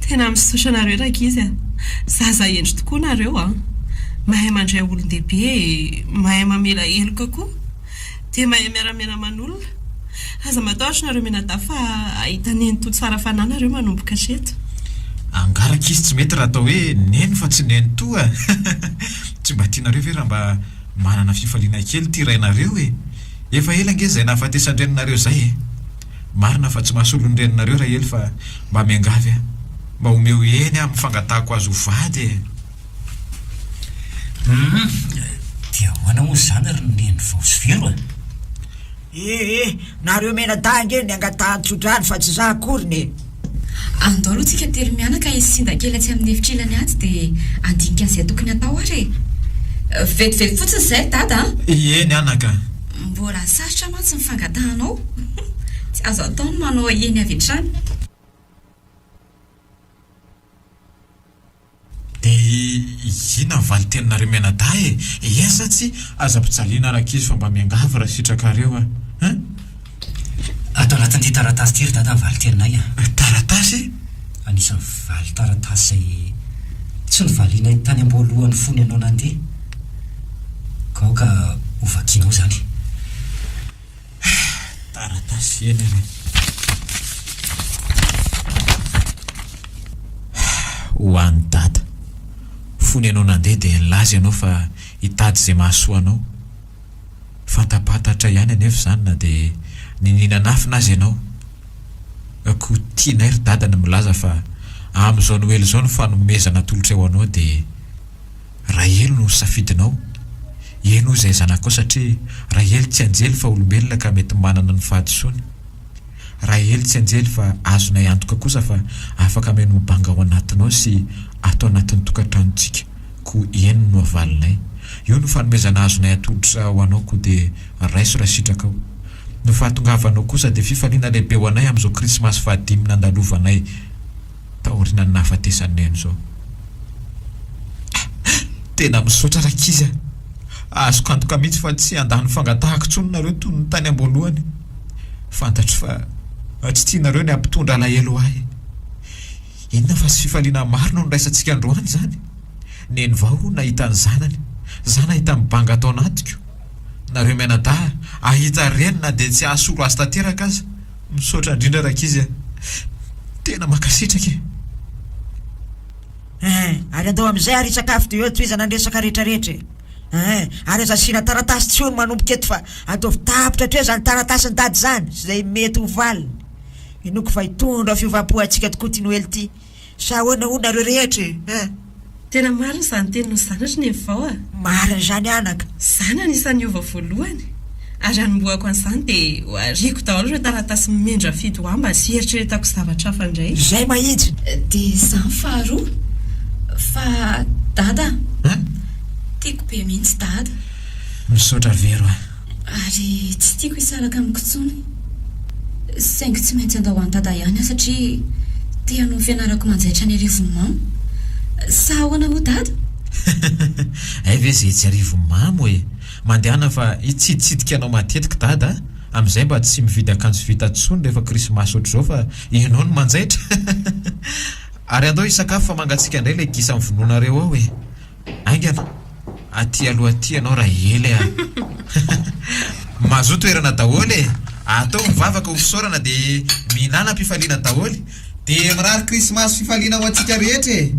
Tena misaotra anareo rankizy a! Zaza hendry tokoa nareo a! Mahay mandray olon-dehibe e! Mahay mamela heloka koa! Dia mahay miara-miaina aman'olona! Aza matahotra nareo mianadahy fa hahita nenitoa tsara fanahy nareo manomboka hatreto. Angaha rankizy tsy mety raha atao hoe neny fa tsy nenitoa a! Tsy mba tianareo ve raha mba manana fifaliana kely ity rainareo e! Efa ela ange izay nahafatesan-dreninareo izay e! Marina fa tsy mahasolo ny reninareo Rahely fa mba miangavy aho. Mba omeo eny aho amin'ny fangatahako azy ho vady e! Humm! Dia ahoana moa izany ry Neny vao sy Vero a? Eh eh! Nareo mianadahy ange ny angatahan-tsodrano fa tsy za akoriny e! Andao aloha tsika telo mianaka hisinda kely atsy amin'ny efitra ilany atsy dia handinika an'izay tokony hatao ary e! Vetivety fotsiny izay ry Dada a! Eny anaka. Mbola sarotra mantsy ny fangatahanao. Tsy azo atao ny manao eny avy hatrany. Dia inona ny valin-teninareo mianadahy e? Eny sa tsia? Aza ampijaliana rankizy fa mba miangavy raha sitrakareo a! Hein? Ato anatin'ity taratasy ity ry dada ny valin-teninay a! Taratasy? Anisan'ny valin-taratasy izay tsy novalianay tany am-boalohany fony ianao nandeha. Ka aoka hovakianao izany. Taratasy eny ary. Ho an'i Dada. Fony ianao nandeha dia nilaza ianao fa hitady izay mahasoa anao. Fantapantatra ihany anefa izany na dia niniana nafina aza ianao. Koa tianay ry Dada ny milaza fa amin'izao Noely izao ny fanomezana atolotray ho anao dia Rahely no safidinao. Eny hoy izay zanakao satria Rahely tsy anjely fa olombelona ka mety manana ny fahadisoany. Rahely tsy anjely fa azonay antoka kosa fa afaka meno banga ao anatinao sy ato anatin'ny tokantranontsika koa eny no avalinay. Io no fanomezana azonay atolotra ho anao koa dia raiso raha sitrakao. Ny fahatongavanao kosa dia fifaliana lehibe ho anay amin'izao krismasy fahadimy nandalovanay taorianan'ny nahafatesan'i Neny izao. Tena misaotra rankizy a! Azoko antoka mihitsy fa tsy handà ny fangatahako intsony nareo toy ny tany am-boalohany. Fantatro fa tsy tianareo ny hampitondra alahelo ahy. Inona fa tsy fifaliana maro no niraisantsika androany izany? Neny vao nahita ny zanany, za nahita ny banga tao anatiko. Nareo mianadahy ahita reny na dia tsy hahasolo azy tanteraka aza. Misaotra indrindra rankizy a! Tena mankasitraka e! Eeh, ary andao amin'izay ary hisakafo dia eo tohizana ny resaka rehetrarehetra e! Eeh, ary aza asiana taratasy tsony manomboka eto fa ataovy tapitra hatreo izany taratasin'i dada izany sy izay mety ho valiny. Inoako fa hitondra fiovam-po antsika tokoa ity Noely ity. Sa ahoana hoy nareo rehetra e! Eeh. Tena marina izany teninao izany ry Nevao a! Marina izany anaka. Za no anisan'ny niova voalohany. Ary hanombohako an'izany dia ho ariako daholo ireo taratasy mendra-fidy ho ahy mba tsy hieritreretako zavatra hafa indray. Izay mahitsy. Dia izany faharoa. Fa Dada a! Tiako be mihitsy Dada. Misaotra Vero a! Ary tsy tiako hisaraka amiko intsony. Saingy tsy maintsy handao an'i Dada ihany aho satria te hanohy ny fianarako manjaitra any Arivonimamo. Sa ahoana moa Dada? Hay ve izay etsy Arivonimamo e! Mandehana fa hitsiditsidika anao matetika Dada a! Amin'izay mba tsy mividy akanjo vita intsony rehefa krismasy ohatr'izao fa ianao no manjaitra! Ary andao hisakafo fa mangatsiaka indray ilay gisa novonoinareo ao e! Haingana! Aty aloha aty ianao Rahely a! Mazoa toerana daholo e! Atao mivavaka ho fisaorana dia mihinàna am-pifaliana daholo. Dia mirary krismasy fifaliana ho antsika rehetra e!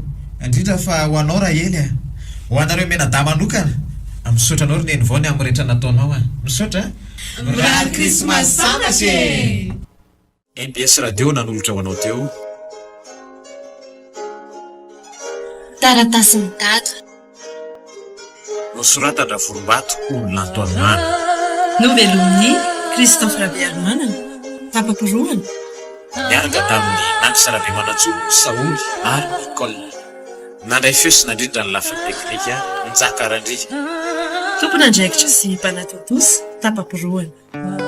Indrindra fa ho anao Rahely a! Ho anareo mianadahy manokana! Misaotra anao ry Nenivao ny amin'ny rehetra nataonao a! Misaotra a! Mirary krismasy sambatra e! Mbs Radio nanolotra ho anao teo. Taratasin'i Dada. Nosoratan-dRavorombato hono Lanto Anohana. Novelomin'i Christophe Rabearimanana, tapa-porohana. Niaraka tamin'i Nandrisa Rabemanantsoa, Saholy ary Nicole. Nandray feo sy nandrindra ny lafiny teknika, Njaka Randria. Tompon'andraikitra sy mpanatontosa, tapa-porohana.